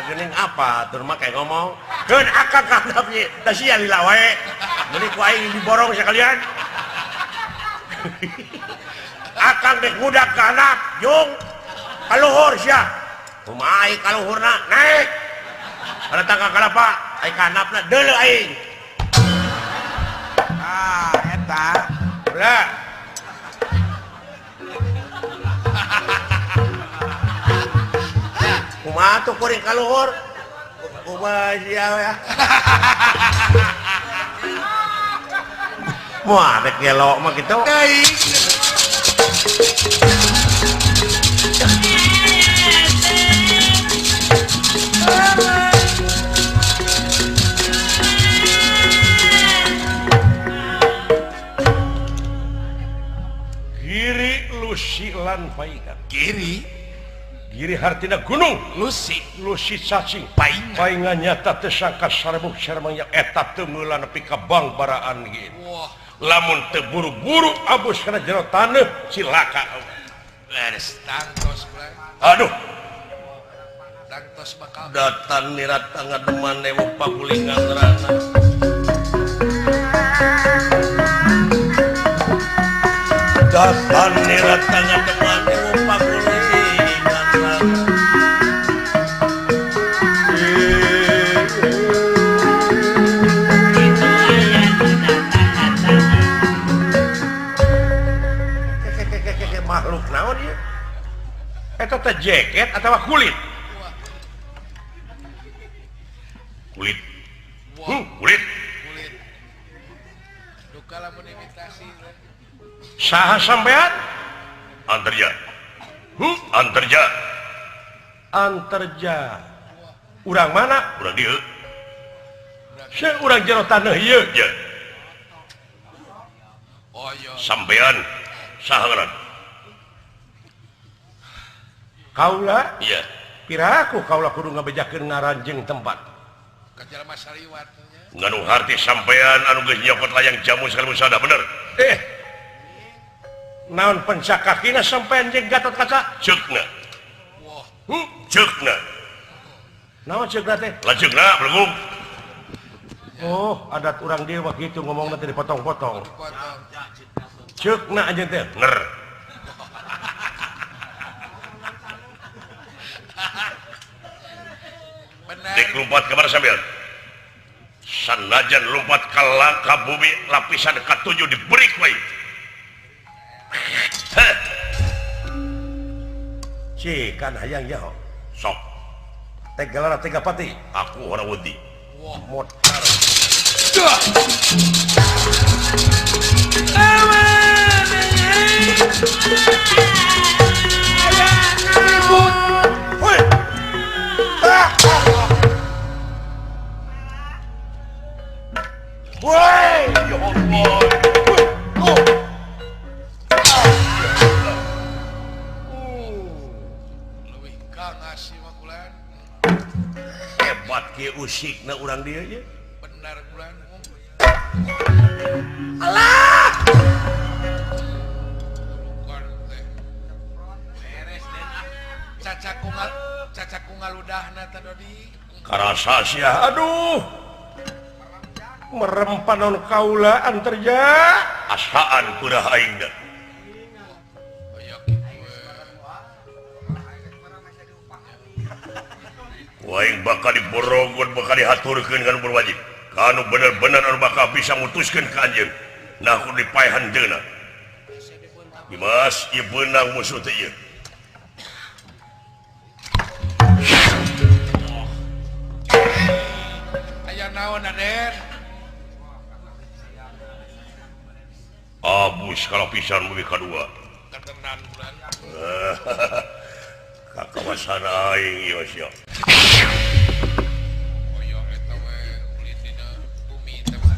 Geuning apa tur mah kayak ngomong. Keun akang ka handap ye, da sia lila wae. Meuni ku aing diborong sekalian. Akang dek ngudak ka handap, jung. Kaluhur sia. Kumaha ai kaluhurna? Naik. Kana tangga kalapa, ai ka handapna deuleu aing. Ah, eta. Ulah. Kumaha tuh kuring kaluhur? Kumaha sia ya? Wah, rek gelo mah kitu. Teuing. Giri Lusi lan Paingan. Giri Giri hartina gunung Lusi Lusi cacing Paingan. Paingan nyata teu sangka sarbuk sarmangnya eta teu meula nepi ka bangbaraan gitu. Wah, lamun teu buru-buru abus kana jero taneuh cilaka. Beres tangtos kulan. Aduh, Tangtos bakal datan nirat ngademan ewu pagulingan rana. Datan nirat ngademan ewu pagulingan rana. Makhluk naon ieu? Eta teh jaket atawa kulit? Kulit. Wah, Kulit. kulit. Duka lamun imitasi. Saha sampean? Antarja. Antarja. Antarja. Urang mana? Urang dieu. Seueur urang jero taneuh ieu. Ya, Oh iya. sampean saha ngaran? Kaula? Iya. Piraku kaula kudu ngabejakeun ngaran jeung tempat. Ka jalma saliwat nya. Nganu harti sampean anu geus nyokot layang jamu sekali musada bener. Naon pencakakina sampean jeung Gatot Kaca? Ceukna. Wah, Ceukna. Naon ceukna teh? Lanceukna belum. Oh, adat urang dieu mah kitu ngomongna teh dipotong-potong. dipotong. Ceukna anjeun teh. Ner. Bener. Dek lompat ke mana sampean? Sanajan lompat ka langkah bumi lapisan ka-7 diberi ku aing. Heh, Cik kan hayang nyaho. sok Teh gelar teh pati. aku ora wedi. Wah. Motar. Duh. Ribut. Woi. Ah. Woi, Ya Allah. Oh. Leuwih kangas ieu mah kulan. Hebat kieu usikna urang dieu ye. Benar kulan. Alah. Bukan teh. Beres den ah. Cacaku ngaludahna teh Dodi. Karasa sia aduh. Merem panon kaula anterja. Asaan peurah aing da. Aya kitu we. Ku aing bakal diborogon bakal dihaturkeun kana berwajib. Kanu bener-bener anu bakal bisa mutuskeun ka anjeun. Nah kudu dipaehan deuna. Dimas ieu beunang musuh teh ieu. Kunaon Aden? Abus kalau pisan bumi kadua. Katenan bulan. Ka kawasan aing ieu sia. Hoyong eta we ulin dina bumi teh mah.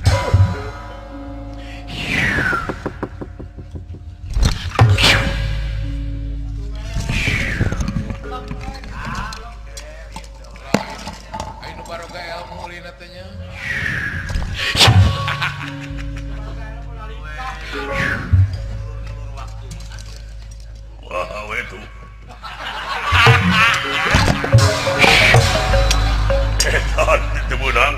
Ayo nu baroga ilmu ulina teh nya. Wah, we tuh. Eta teu meunang.